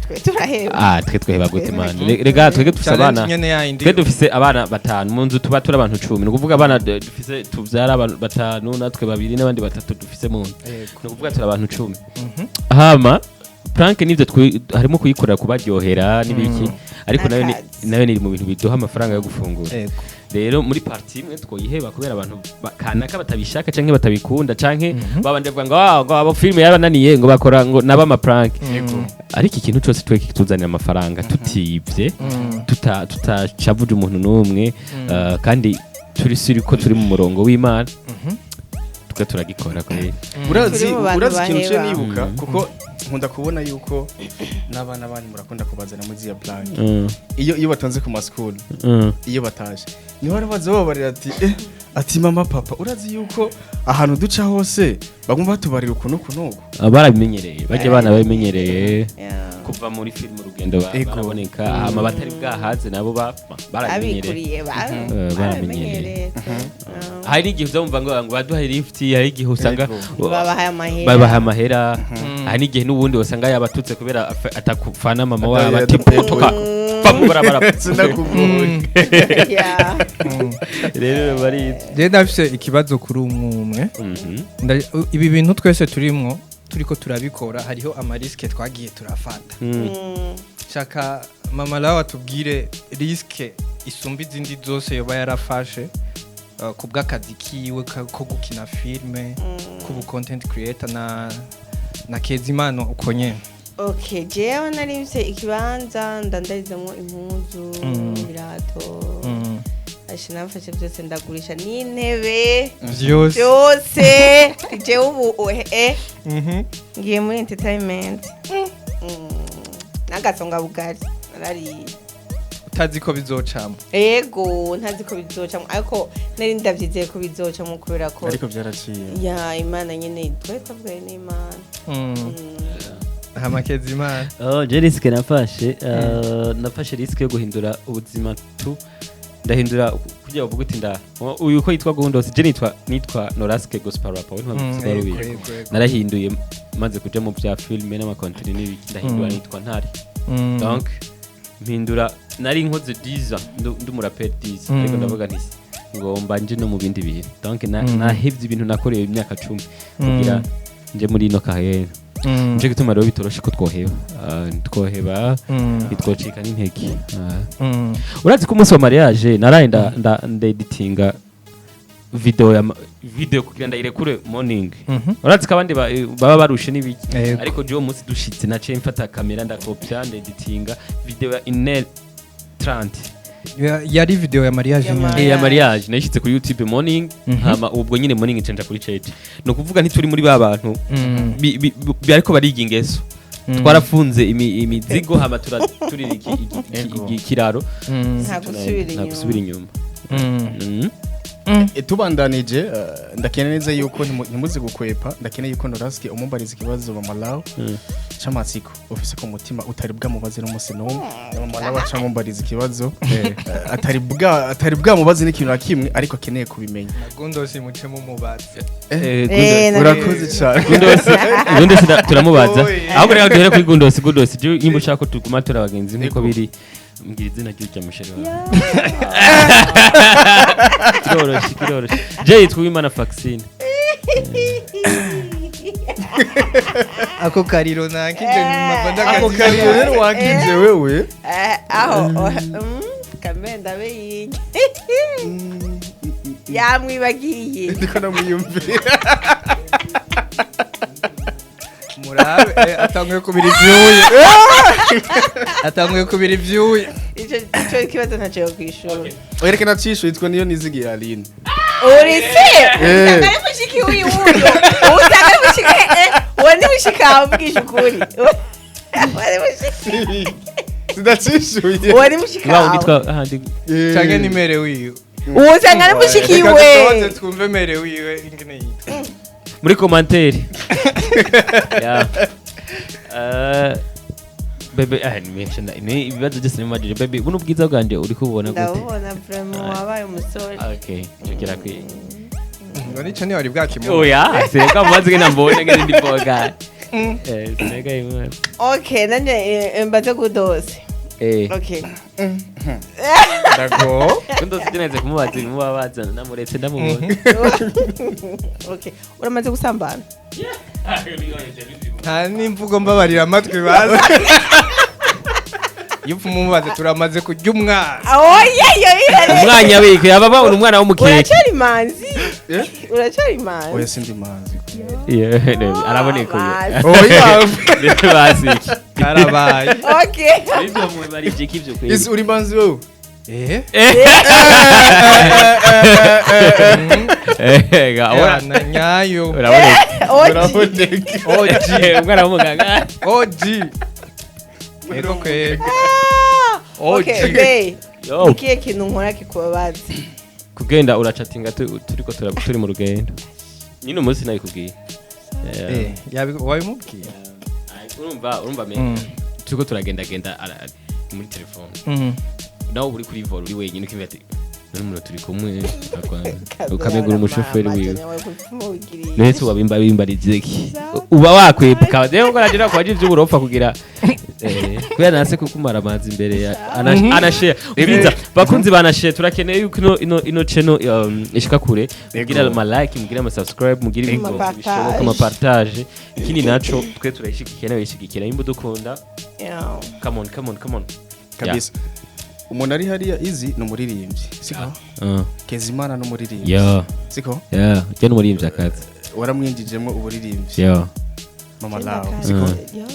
Twe turaheba. Ah, twe tweheba gute man? Rega twege dufise Challenge abana. nyene yayindi. Twe dufise abana batanu mu nzu, tuba turi abantu 10, ni ukuvuga abana dufise tuvyara abantu batanu, natwe babiri n'abandi batatu dufise mu nzu. Ni ukuvuga turi abantu 10. Hama prank nivyo harimo kuyikorera kubaryohera n'ibiki, ariko nayo N'akazi. Nayo niri mu bintu biduha amafaranga yo gufungura. Rero muri partie imwe twoyiheba kubera abantu kanaka batabishaka canke batabikunda, canke babanje bavuga ngo ah, ngo abo filime yarananiye, ngo bakora ngo naba ama prank. Ariko ikintu cyose twe kituzanira amafaranga tutibye, tutacavuje umuntu n'umwe, kandi turi suri ko turi mu murongo w'Imana, twe turagikora kuri. Urazi, Turi mu bantu urazi ikintu cyo baheba. nibuka, kuko nkunda kubona yuko n'abana banyu murakunda kubazana muri ziriya prank, iyo batonze ku maschool, iyo bataje niho bari baza babarira ati ati mama, papa, urazi yuko ahantu duca hose bagomba batubarira ukuntu uku n'uku. Ah, barabimenyereye, bajya abana babimenyereye kuva muri filime urugendo baraboneka, hama batari bwahaze nabo barabimenyereye. Abikuriye baramenyereye. baramenyereye. Hari n'igihe uzumva ngo baduhaye lift, hari igihe usanga Babahaye amahera. Babaha amahera. Hari n'igihe n'ubundi usanga yabatutse kubera atakufana mama wabo, ati potoka va mu barabara. Sinakugoye. Rero bari Je ndafise ikibazo kuri umwe umwe. Ibi bintu twese turimwo, turiko turabikora, hariho amarisques twagiye turafata. Shaka mama lawe atubwire risque isumba izindi zose yoba yarafashe ku bw'akazi kiwe ko gukina filme, kubu content creator, na Kezimano uko nyene. Okay, jewe nari mfise ikibanza ndandarizamwo impuzu, ibirato. Asha, nafashe byose ndagurisha, n'intebe. Vyose? Byose. Jewe ubu ngiye muri entertainment. N'agasonga bugari narariye. Utazi ko bizocamo. Ego, ntazi ko bizocamo, ariko nari ndavyizeye ko bizocamo kubera ko Ariko byaraciye. Ya, Imana nyene, twari twavuganye n'Imana. Hama Kezimana? Oh, je risque nafashe, nafashe risque yo guhindura ubuzima tu ndahindura kugira uvuga uti nda uyu ko yitwa Gundos, je nitwa Noraske Gospel Rapper. Ntabwo Yego. narahinduye maze kuja mu bya filme n'ama contenu n'ibiki, ndahindura nitwa Ntare. Donc mpindura, nari nkoze 10 ans ndi umuraperi 10, ariko ndavuga nti ngomba nje no mu bindi bintu. Donc nahevye ibintu nakoreye imyaka 10 kugira nje muri ino carrière. Nico gituma rero bitoroshe ko twoheba. Ah, twoheba, ntitwocika n'intege. Ah. Urazi ko umunsi wa mariage naraye ndeditinga video ya video kugira ndayirekure morning. Urazi ko abandi baba barushe n'ibiki, ariko jewe umunsi dushitse naciye mfata kamera, ndakopya, ndeditinga video ya inel 30. Yari video ya mariage Ya nyine. mariage. Eh, ya mariage nayishitse kuri YouTube morning. Hama ubwo nyine morning ncenja kuri chat. Ni ukuvuga ntituri muri ba bantu ariko bariga ingeso. Twarafunze imizigo, hama turira ikiraro. Nta gusubira Nta inyuma. gusubira inyuma. Tubandanije, ndakeneye neza yuko ntimuze gukwepa, ndakeneye yuko Noraske umumbariza ikibazo mama Law c'amatsiko ufise ku mutima utari bwamubaze n'umunsi n'umwe, na mama Law acamumbariza ikibazo atari bwamubaze n'ikintu na kimwe, ariko akeneye kubimenya. Gundosi mucemo mubaze. Urakoze cyane. Gundosi turamubaza. Oye. Ahubwo reka duhere kuri Gundosi. Gundosi, jewe nimba ushaka ko tuguma turi abagenzi nk'uko Ego. biri, mbwira izina ry'urya musheri wawe. Kiroroshe, kiroroshe. Je yitwa Uwimana Faxine. Ako kariro nakije nyuma. Ako kariro rero wakije wewe. Aho kambe ndabe yinye yamwibagiye. Ndiko namwiyumvira. Murabe, atanguye kubira ivyuya, atanguye kubira ivyuya. Ico kibazo ntacyo yo kwishura. Wereke nacisho, yitwa niyo nizigiye Aline. Uri se usanga ari mushiki wiwe, uyo usanga ari mushiki, uwo ni mushiki wawe, mvugisha ukuri, uwo ni mushiki. Sidacishuye. Uwo ni mushiki Wa wundi wawe. twa ahandi. Canke ni mère wiwe? Uwo usanga ari mushiki Reka we. dusohoze twumve mère wiwe ingene yitwa. Muri commentaire ya bebe, ni menshi ni ibibazo byose nimubajije. Bebe, buno ubwiza bwanje uri kububona gute? Ndabubona vraiment, wabaye umusore. Okay, ico kirakwiye. Ngo nico ntiwari bwakimubona. Oya, seka mubaze ngene mbonye ngene ndi boga. Seka imwe. Okay, nanje mbaze Gudose. Okay. Ndago. Gundosi neze kumubaza ibimubabaza, namuretse ndamubonye. Okay, uramaze gusambana? Nta n'imvugo mbabarira amatwi bazi iyo upfa umubaze turamaze kurya umwana. Oya, yo irare. Umwanya wike aba babona umwana w'umukeke. Uracari manzi? Eh? Uracari manzi? Oya, sindi manzi. Yeah, araboneka uyu. Oya. Basiki. Karabaye. Okay. Ivyo mubarije ivyo kweli. Isi uri manzi wewe? Eh. Ga ora. Yana nyayo. Uraboneka. Oji. Uraboneka. OG. Umwana w'umuganga. OG. Ego kwe. Ah, okay. OG. Be Yo. ikihe kintu nkora kikubabaza? Kugenda uracatinga turiko turi mu rugendo. Nyine umunsi nabikubwiye. Wabimubwiye? Urumva me turiko turagendagenda muri telefone. Nawe uri kuri volant uri wenyine ukimva ati none umuntu turi kumwe ukamegura umushoferi wiwe. Nese wabimba bimbarize iki? Uba wakwepuka rero ngo aragira kwaje ivy'uburofa kugira kubera nase kukumara amazi imbere ya anashare biza bakunzi banashare. Turakeneye yuko ino channel ishika kure. Mugira ama like, mugira ama subscribe, mugira ibintu Ama bishoboka, ama partage. Ikindi naco twe turayishigikiye nawe yishigikira imbuto dukunda. Come on, come on, come on. Kabisa, umuntu ari hariya izi ni umuririmbyi, siko? Kezimana ni umuririmbyi, siko? Yeah, je n'umuririmbyi akazi. Waramwinjijemo uburirimbyi. Mama Law, siko?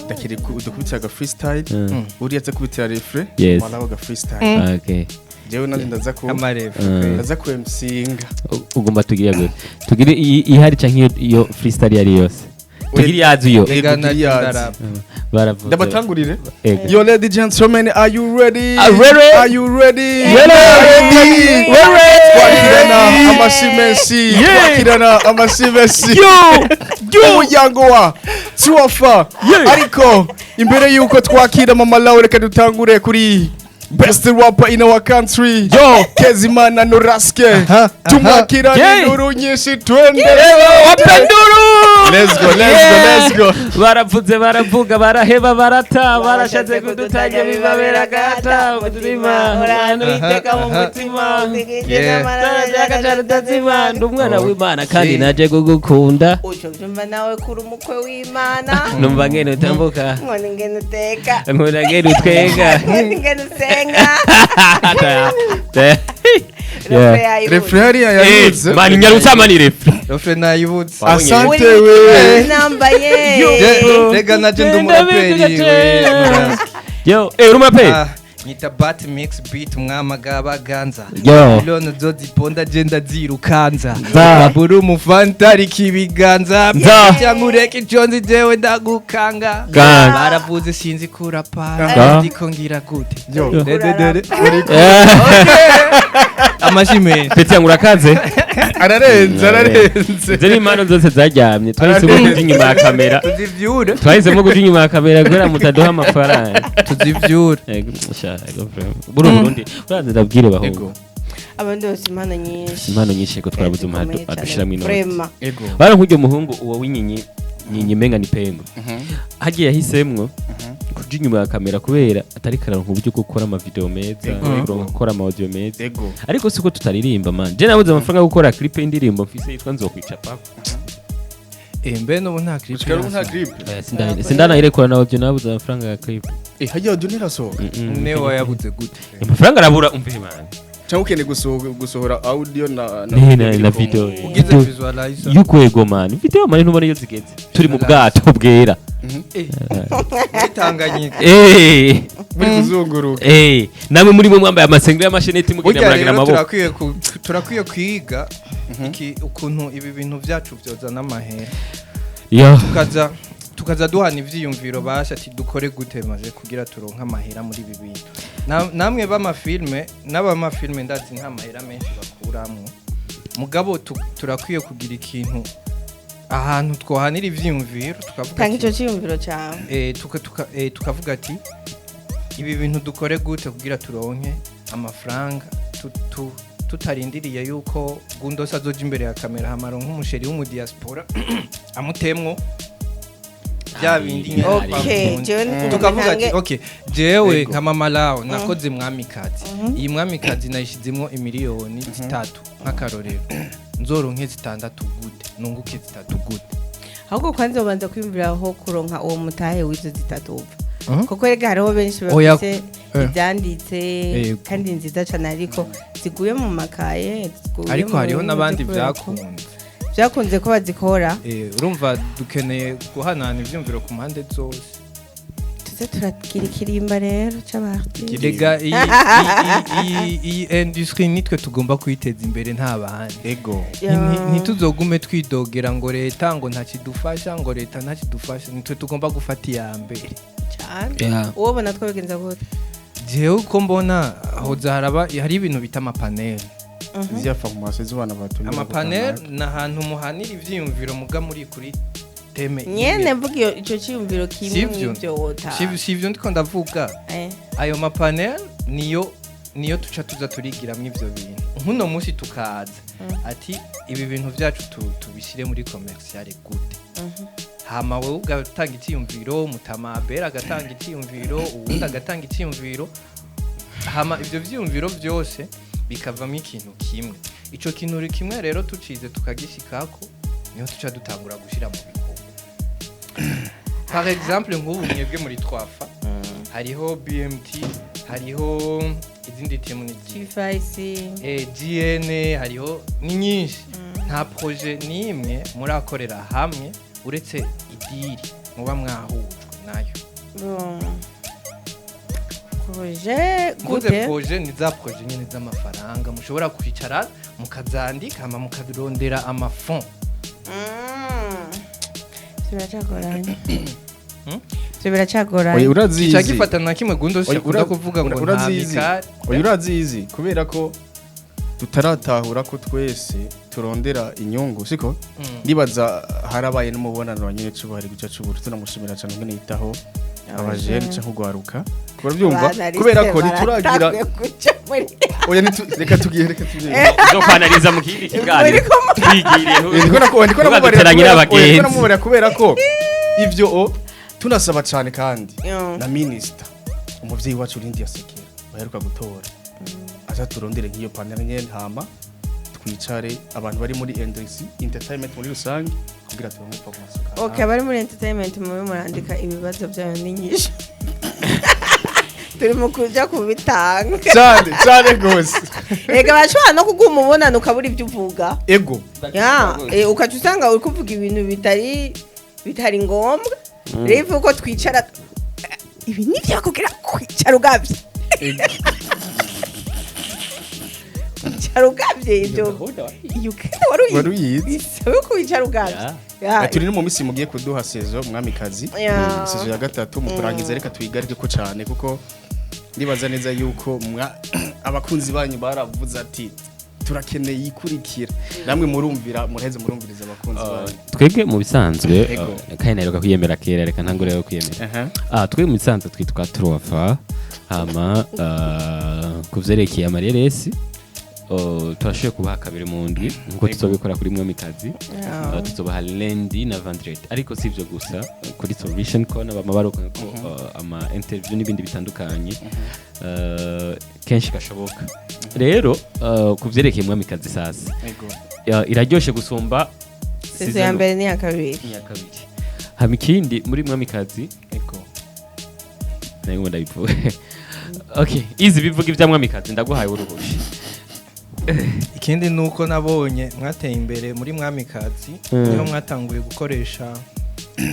Ndakiri dukubitira aga freestyle. Uriya aza kubitira refrain. Mama Law aga freestyle. Okay. Jewe nanje ndaza ku Amarefu. Ndaza ku MCinga. Ugomba tugire gute? Tugire ihari canke iyo freestyle yari yose? Tugiriyazi yo. Ego, Rega na Giliyazi. ndarapa. Baravuze. Ndabatangurire. Ego. Yo, ladies and gentlemen, are you ready? Are ready? Are you ready? Ready. Ready. Ready. Twakirana amashi menshi. Yeah. Twakirana amashi menshi. Yo. Umuryango wa Tuwafa. Yeah. Ariko imbere yuko twakira Mama Lawe, reka dutangure kuri best rapper in our country. Yo. Kezimana Noraske. Tumwakirane Yeah. induru nyinshi, twende. Wapenduru. Let's go, let's go, let's go. Baravuze, baravuga, baraheba, barata, barashatse kudutanya bibabera gata mutima uraniteka mu mutima. Utazima, ndi umwana w'Imana kandi naje kugukunda. Uco vyumva nawe kuri umukwe w'Imana. Numva ngene utambuka. Nkona ingene uteka. Nkunda ngene utwenga. Nkunda ingene usenga. Refrain yayibutse. Refrain hariya yayibutse. Mani nyarutsa, mani refrain. Refrain nayibutse. Asante Uri we. nambaye. Rega naje ndi umuraperi we. Yo, eh, uri umuraperi? Ah, nyita bat mix beat mwamagabaganza. Yo. Miliyoni zo ziponda je ndazirukanza. Za. Buri umufanta ariko ibiganza. Za. Cyangwa ureke ico nzi jewe ndagukanga. Ganga. Baravuze sinzi kurapa. Ga. Ndiko ngira gute? Yo. Dede, dede. Amashi menshi. Peti yangu urakaze. Ararenze, ararenze. Izo ni impano zose zaryamye, twahisemo kuja inyuma ya kamera. Tuzivyure. Twahisemo kuja inyuma ya kamera kubera mutaduha amafaranga. Tuzivyure. Ego, sha, ego, vraiment. Buri Burundi uraza ndabwire bahungu. Ego. Abandi bose impano nyinshi. Impano nyinshi, ko twarabuze umuhado Zikomeye cyane. adushiramwo inoti. Vraiment. Ego. Bara nk'uryo muhungu uwo w'inyenyi nyinyi menga ni pengo hagiye yahisemwo kuja inyuma ya kamera kubera atari karanka uburyo bwo gukora amavideo meza, kuronka gukora ama audio meza. Ego. Ariko siko tutaririmba, man, je nabuze amafaranga yo gukora clip y'indirimbo mfise yitwa Nzokwica Papa. Eh, mbe n'ubu nta clip. Gushika ubu nta clip. Sindanayirekura na audio, nabuze amafaranga ya clip. Eh, hajya audio ntirasohoka? Ne wayabuze gute? Amafaranga arabura, umve man. Cyangwa ukeneye gusohora audio na Na video. Ugize Video. visualizer. Y'ukwego, man, video man, ntubona iyo zigeze, turi mu bwato bwera. Eh, muri Tanganyika. Eh. Muri kuzunguruka. Eh, namwe muri mwe mwambaye amasengeri y'amasheneti mugenda Burya muragira rero amaboko. turakwiye kwiga iki ukuntu ibi bintu byacu byozana amahera. Yo. Tukaza duhana ivyiyumviro basha ati dukore gute maze kugira turonke amahera muri ibi bintu. Namwe b'amafilme n'abamafilme ndazi nta mahera menshi bakuramwo, mugabo turakwiye kugira ikintu ahantu twohanira ivyiyumviro tukavuga Tanga ati ico ciyumviro cawe. Tukavuga ati ibi bintu dukore gute kugira turonke amafaranga tutarindiriye yuko Gundosa azoja imbere ya kamera hamara nk'umusheri w'umudiaspora amutemwo bya bindi nyene. Okay, Twakunze. jewe ngomba Tukavuga ati okay, jewe Ego. nka Mama Lao nakoze Mwamikazi, iyi Mwamikazi nayishizemwo imiliyoni 3 nk'akarorero, nzoronke 6 gute, nunguke 3 gute? Ahubwo kwanza ubanza kwiyumviraho kuronka uwo mutahe w'izo 3 uva, Mhm. kuko rega hariho benshi Oya, bafite ibyanditse Yego. kandi nziza cyane ariko ziguye mu makaye, ziguye Ariko mu hariho bintu n'abandi byo kubera ko byakunze. Byakunze ko bazikora. Urumva dukeneye guhanahana ivyumviro ku mpande zose. Tuze turagira ikirimba rero c'abartiste. Rega iyi industry nitwe tugomba kuyiteza imbere, nta bandi. Ego. Ntituzogume twidogera ngo leta ngo ntakidufasha, ngo leta ntakidufasha. Nitwe tugomba gufata iya mbere. Cyane. Yeah. Uwo bona twabigenza gute? Jewe uko mbona hoza haraba hari ibintu bita amapanel. Zya formation z'abana batumira. Amapanel ni ahantu muhanira ivyiyumviro muga muri kuri thème Nyene imwe. mvuga iyo ico ciyumviro kimwe Sivyo. mw'ivyo wota. Sivyo ndiko ndavuga. Ayo mapanel niyo tuca tuza turigiramwo ivyo bintu. Nk'uno munsi tukaza ati ibi bintu vyacu tubishyire muri commercial gute? Hama wewe ugatanga icyiyumviro, Mutama Abera agatanga icyiyumviro, uwundi agatanga icyiyumviro, hama ivyo vyiyumviro byose bikavamo ikintu kimwe. Ico kintu kimwe rero tucize tukagishikako, niho tuca dutangura gushira mu bikorwa. Par exemple nk'ubu mwebwe muri twafa hariho BMT, hariho izindi timu ni G5C. GN, hariho ni nyinshi. Nta projet n'imwe murakorera hamwe uretse idiri muba mwahujwe nayo. Bon. Projet Mvuze gute? projet ni za projet nyine z'amafaranga mushobora kwicara mukazandika hama mukarondera amafond. Biracagoranye. Hmm? Ivyo biracagoranye. Oya, urazizi. Kica gifatana na kimwe gundo Oya, akunda kuvuga ngo nta urazizi. mikari. Oya, urazizi kubera ko tutaratahura ko twese turondera inyungu, siko? Ndibaza harabaye n'umubonano wa nyene cubahari guca cuburu, tunamushimira cyane ngene yitaho abajene canke kugwaruka, urabyumva, kubera ko ntituragira oya, reka tugiye, reka tugiye. Uzokwanariza mu kindi kiganiro twigiriye. Ndiko namubarira Tugaduteranye oya, ndiko n'abagenzi. namubarira kubera ko ivyo tunasaba cyane kandi na minister umuvyeyi wacu Lindia Sekera baheruka gutora aza turondere nk'iyo panel nyene, hama twicare abantu bari muri industry entertainment muri rusange kugira turonke formation. Okay, abari muri entertainment mube murandika ibibazo byayo n'inyishu, turi mu kuja kubitanga. Cyane cyane gose. Rega bashobora no kuguha umubonano ukabura ibyo uvuga. Ego. Ya, ukaca usanga uri kuvuga ibintu bitari ngombwa. Rero uko twicara ibi ni byakubwira kwicara ugavye. Ego. Kwicara ugavye ibyo iyo kenda wari Wari uyizi. Bisaba ko wicara ugavye. Ya. Turi no mu minsi mugiye kuduha saison Mwamikazi, saison ya gatatu. Mu kurangiza, reka tuyigarike ko cyane kuko ndibaza neza yuko abakunzi banyu baravuze ati turakeneye ikurikira, namwe murumvira, muraheze murumviriza abakunzi banyu. Twebwe mu bisanzwe Ego. kandi naheruka kwiyemera kera, reka ntangure rero kwiyemera. Twebwe mu bisanzwe twitwa Truwafa. Hama ku vyerekeye amareresi, turashoboye kubaha kabiri mu ndwi nkuko tuzobikora kuri Mwamikazi. Tuzobaha lundi na vendredi, ariko si ivyo gusa, kuri Solution Corner bama baronka ko ama interview n'ibindi bitandukanye kenshi gashoboka. Rero ku vyerekeye Mwamikazi sasa, Ego. Iraryoshe gusumba Saison ya mbere n'iya kabiri. Iya kabiri. Hama ikindi muri Mwamikazi, Ego. nayo ndabivuga. Okay, izi bivuga ibya Mwamikazi, ndaguhaye uruhusha. Ikindi ni uko nabonye mwateye imbere muri Mwamikazi, niho mwatanguye gukoresha,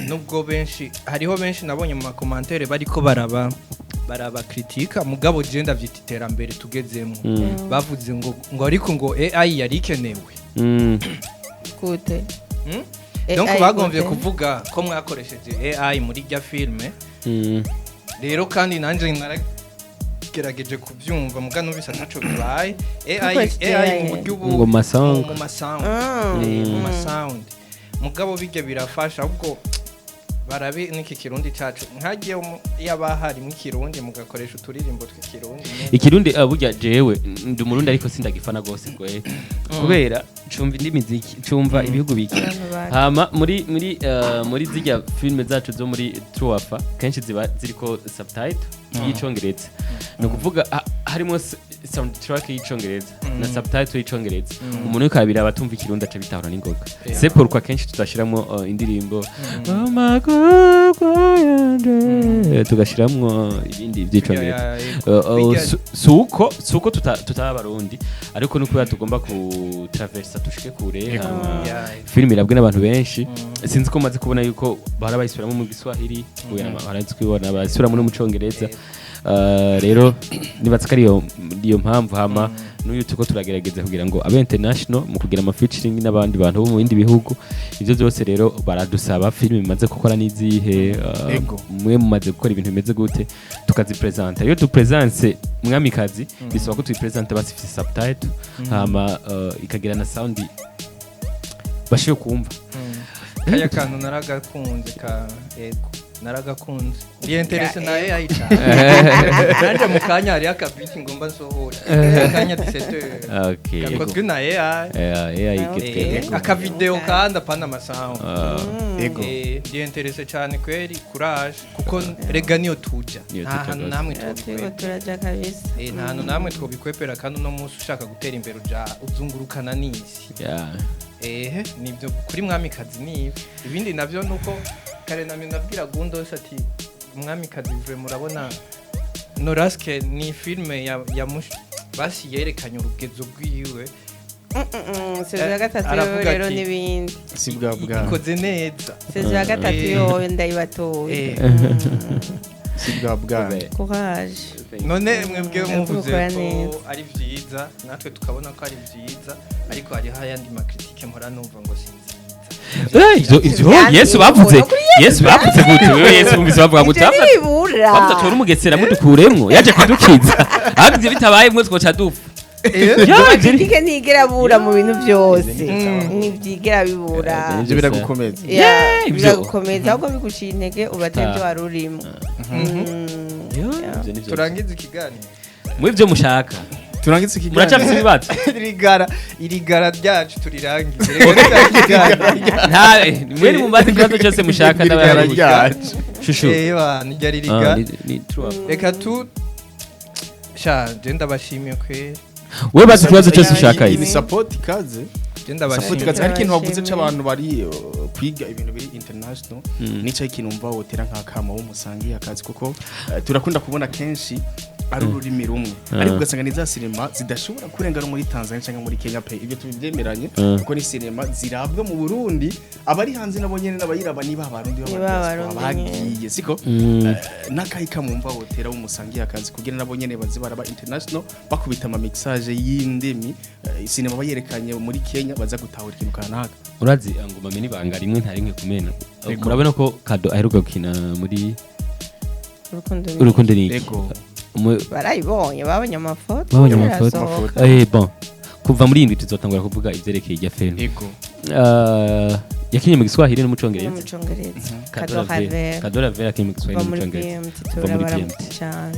nubwo benshi, hariho benshi nabonye mu ma commentaires bariko baraba kritika, mugabo je ndavyita iterambere tugezemo. Bavuze ngo ariko ngo AI yari ikenewe. Gute? Hmm? AI Donc bagomvye gute? kuvuga ko mwakoresheje AI muri rya filme. Rero kandi nanje naragerageje kubyumva, muga numvise ataco bibaye AI. Dukoresheje AI mu AI. buryo ubu Ngo ma sound. mu ma sound. Mu ma sound, mugabo bijya birafasha, ahubwo barabe n'iki Kirundi cacu nkagiye yaba harimo Ikirundi mugakoresha uturirimbo tw'Ikirundi nyene. Ikirundi, burya jewe ndi Umurundi ariko sindagifana gose gwe, kubera cumva indi miziki, cumva ibihugu biki. Abantu Hama muri zirya filme zacu zo muri Truafa kenshi ziba ziriko subtitle y'Icongereza, ni ukuvuga harimo soundtrack y'Icongereza na subtitle y'Icongereza. Umuntu uriko arabiraba atumva Ikirundi aca bitahura n'ingoga. C'est pourquoi kenshi tudashiramwo indirimbo amagorwa yanje, tugashiramwo ibindi vy'Icongereza. Bijya Si uko tutaba Abarundi, ariko ni ukubera tugomba kutraversa dushike kure, hama filime irabwe n'abantu benshi. Sinzi ko maze kubona yuko bahora bayisubiramo mu Giswahili, barazi kubibona bayisubiramo no mu Congereza. Rero nibatse ko ariyo iyo mpamvu. Hama n'uyu turiko turagerageza kugira ngo abe international mu kugira ama featuring n'abandi bantu bo mu bindi bihugu. Ivyo byose rero baradusaba filime bimaze gukora n'izihe, mwe mumaze gukora ibintu bimeze gute, tukazipresenta. Iyo dupresente Mwamikazi bisaba ko tuyipresenta basifise subtitle, hama ikagira na sound bashoboye kumva. Kaya kantu naragakunze ka, ego naragakunze, ndi intéressé na AI cyane nanje. Mu kanya hariyo akabiti ngomba nsohora mu kanya 17 gakozwe na AI. AI igezweho. Akavideo kandi apana ama sound. Ego. Ndi intéressé cyane kweri, courage, kuko rega niyo tuja. Niyo Nta tuja hantu rwose. namwe Turiko twobikwepera. turaja kabisa. Nta hantu namwe twobikwepera, kandi uno munsi ushaka gutera imbere uja uzungurukana n'isi. Ehe, nibyo kuri Mwamikazi. Niba ibindi navyo nuko kare namye ndabwira Gundos ati Mwamikazi vure murabona Noraske ni filme ya basi yerekanye urugezo rwiwe. Saison ya gatatu yo Aravuga rero ati, n'ibindi. Si bwa bwa Ikoze neza. Saison ya gatatu yo ndayibatoye. Si bwa bwa. Courage. None mwebwe muvuze Gukora ko neza. ari vyiza, natwe tukabona ko ari vyiza, ariko hariho ayandi ma critiques mpora numva ngo si nziza. Ivyo Yesu bavuze, Yesu bavuze gute? Wewe, Yesu wumvise bavuga gute? Ivyo ntibibura. Bavuze tora umugesera mudukuremwo, yaje kudukiza. Ahubwo bitabaye mwe twoca dupfa. Ya, Critique ntigera bura mu bintu byose, ntibyigera bibura. Ibyo biragukomeza. Yeah, Ivyo. biragukomeza, ahubwo biguciye intege ubateye ibyo wari urimo. Ivyo nivyo. Turangize ikiganiro. Muri ibyo mushaka. Turangize ikiganiro. Muracafise ibibazo? Irigara, irigara ryacu turirangize. Reka ikiganiro. Nta mwe mumbaze ikibazo cyose mushaka. Irigara Ndabaye ryacu. shushu. Eba niryo Ah, ririga. ni true. Reka tu sha, je ndabashimiye kweri. Wewe bazi ikibazo cyose ushaka. Iyi ni Izi support ikaze. Je Support ndabashimiye. ikaze. Hari ikintu wavuze Ndabashimiye. c'abantu bari kwiga ibintu biri international. Nico ikintu umva wotera nk'akama wo musangiye akazi, kuko turakunda kubona kenshi ari ururimi rumwe, ariko ugasanga ni za sinema zidashobora kurenga no muri Tanzania cyangwa muri Kenya pe. Ibyo tubyemeranye, kuko ni sinema zirabwa mu Burundi, abari hanze nabo nyene n'abayiraba niba Abarundi Niba b'aba Abarundi nyene. bagiye siko. N'akayi kamumva wotera w'umusangiye akazi kugira nabo nyene baze baraba international, bakubita ama mixage y'indimi, sinema bayerekanye muri Kenya baza gutahura ikintu kanaka. Urazi ngoma meni banga rimwe nta rimwe kumena. Ego. Murabona ko Kado aheruka gukina muri Urukundo ni Urukundo ni iki? Ego. Barayibonye, babonye amafoto. Babonye amafoto. Irasohoka. Bon, kuva muri iyi ndwi tuzotangura kuvuga ivyerekeye irya film. Ego. Yakinye mu Giswahili no mu No Congereza. mu Congereza. Kado Kado Raver. Kado Raver yakinye mu Giswahili Kuva no mu muri Congereza. BMT. Kuva muri Turabaramutse BMT. cyane.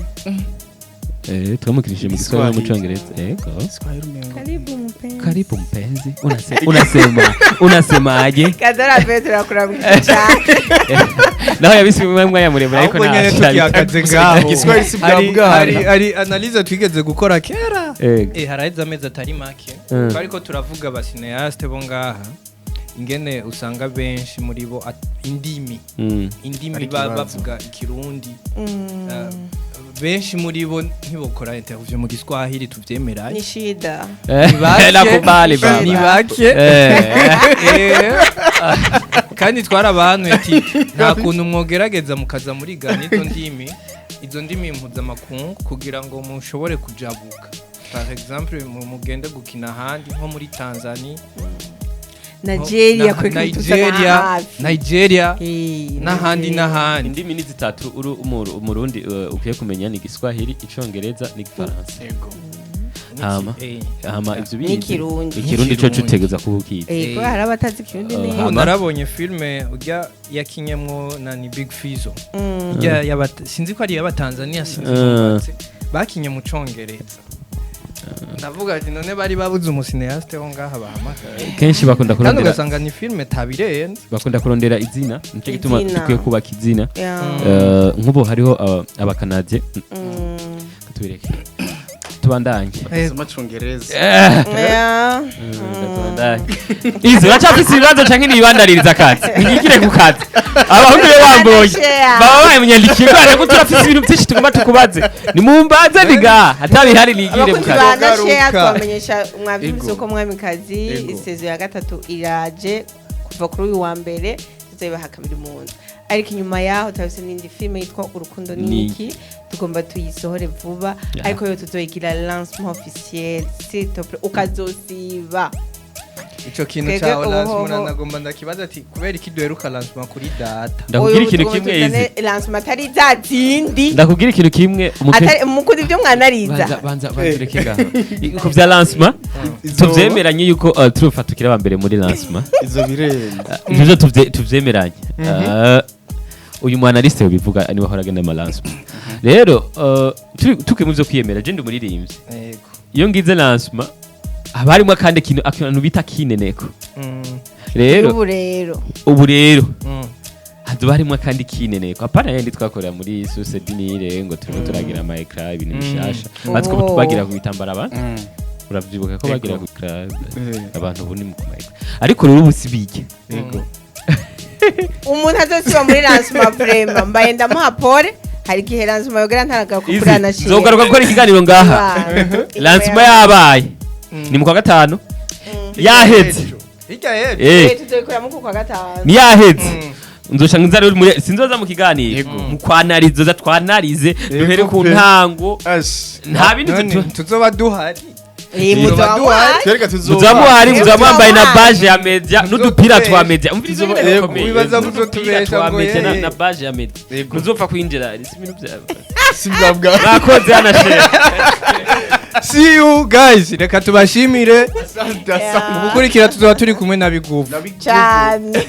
Turamukirishije mu Giswahili no mu Giswahili. Congereza. Ego. Kiswahili umengo. Karibu mpenzi. Karibu mpenzi. Unasema unasemaje? Kado Raver, turakuramutse cyane. Naho yabise umwanya muremure, ariko Ahubwo nyene nta tukihagaze ngaho, Igiswahili si bwa bwana. hari analyse twigeze gukora kera. Ego. Haraheze amezi atari make. Twariko turavuga aba cinéastes bo ngaha, ingene usanga benshi muri bo indimi indimi Ari ikibazo. bavuga ikirundi. Benshi muri bo ntibokora interview mu Giswahili, tuvyemeranye. Ni shida. Ni bake. Nakubali ba. Ni bake. Kandi twarabahanuye ati nta kuntu mwogerageza mukaza murigana izo ndimi, izo ndimi mpuzamakungu, kugira ngo mushobore kujabuka, par exemple mugende gukina ahandi nko muri Tanzania, Nigeria, kwe Nigeria, hafi. Nigeria n'ahandi Nigeria. n'ahandi. Indimi ni zitatu uri umurundi ukwiye kumenya: ni Igiswahili, Icongereza n'Igifaransa. Ego. Hama. Hama ivyo bindi N'ikirundi. Ikirundi co N'ikirundi. cutegeza kuba ukizi. Kuko hari abatazi ikirundi neza. Ubu narabonye filme ujya yakinyemwo na ni Big Fizzo. Ujya sinzi ko ari iy'Abatanzania, sinzi nubatse. Bakinye mu Congereza. Ndavuga ati none bari babuze umu cinéaste wo ngaha bahamagara? Kenshi bakunda Kandi kurondera ugasanga ni filme tabirenze. Bakunda kurondera izina, nico gituma Izina. dukwiye kubaka izina. Yeah. Nk'ubu hariho abakanadie. Tubireke, tubandanye. Soma Congereza. Yeah. Tubandanye. Izi uracafise ibibazo canke nibandaririza akazi nigikire ku kazi? Abahungu be bamboye Share. baba bamunyandikiye kubera ko turafise ibintu byinshi tugomba tukubaze. Nimumbaze niga atabihari nigire mu Abakunzi kazi. ba Nashare, Garuka. twamenyesha mwavyumvise Ego. ko Mwamikazi Ego. i saison ya gatatu iraje kuva kuri uyu wa mbere, tuzoyibaha kabiri mu nzu. Ariko inyuma yaho turafise n'indi filime yitwa Urukundo Niki, tugomba tuyisohore vuba. Ariko yo tuzoyigira lancement officiel, s'il te plaît, ukazosiba. Ico kintu Twebwe cawe ubuhoho- lancement, nagomba ndakibaza ati kubera iki duheruka lancement kuri data? Ndakubwira Uyu ikintu tugomba kimwe izi. tuzane lancement atari za zindi. Ndakubwira ikintu kimwe Atari mukunda ibyo mwanariza. Banza, banza, banza ureke ngaho. Ku vya lancement tuvyemeranye yuko turufa tukiri aba mbere muri lancement. Izo birenze. Ivyo vyo tuvyemeranye. Uyu mu analyste bivuga niwe ahora agenda ama lancement. Rero tukiye mu vyo kwiyemera, je ndi umuririmbyi. Yego. Iyo ngize lancement haba harimo akandi kintu, akantu bita kineneko. Rero ubu rero ubu rero hazoba harimo akandi kineneko, apana yandi twakorera muri Source du Nil ngo turimo turagira ama écran, ibintu bishasha. Bazi ko Oh. bagira ku bitambara abantu, uravyibuka ko bagira ku écran abantu, ubu ni mu kuma écran. Ariko rero ubu si bijya. Ego. Umuntu azosiba muri lancement, vraiment mbaye ndamuha pole. Hari igihe lancement yogera ntaragaruka kuri anashira. Nzogaruka gukora ikiganiro ngaha lancement yabaye, ni mu kwa gatanu yaheze. Hirya y'ejo. Tuzoyikoramo ku kwa gatanu. Ni yaheze, nzoca nza rero muri sinzoza mu kiganiro Yego. mu kwanariza, za twanarize duhere ku pe. ntango. Ash. Nta bindi None tuzoba duhari. Muzaba muhari. Twereka tuzoba. Muzaba muhari, muzaba mwambaye na Muzaba baje ya media n'udupira twa media. Umviriza Tuzoba- nyene Yego. bikomeye. Wibaza N'udupira muzotubesha twa ngo media ye. na baje ya media. Yego. Muzopfa kwinjira si ibintu byawe. Si bwa bwa. Mwakoze hano share. See you guys, reka tubashimire. Asante, asante. Gukurikira tuzoba turi kumwe na Biguvu. Cyane.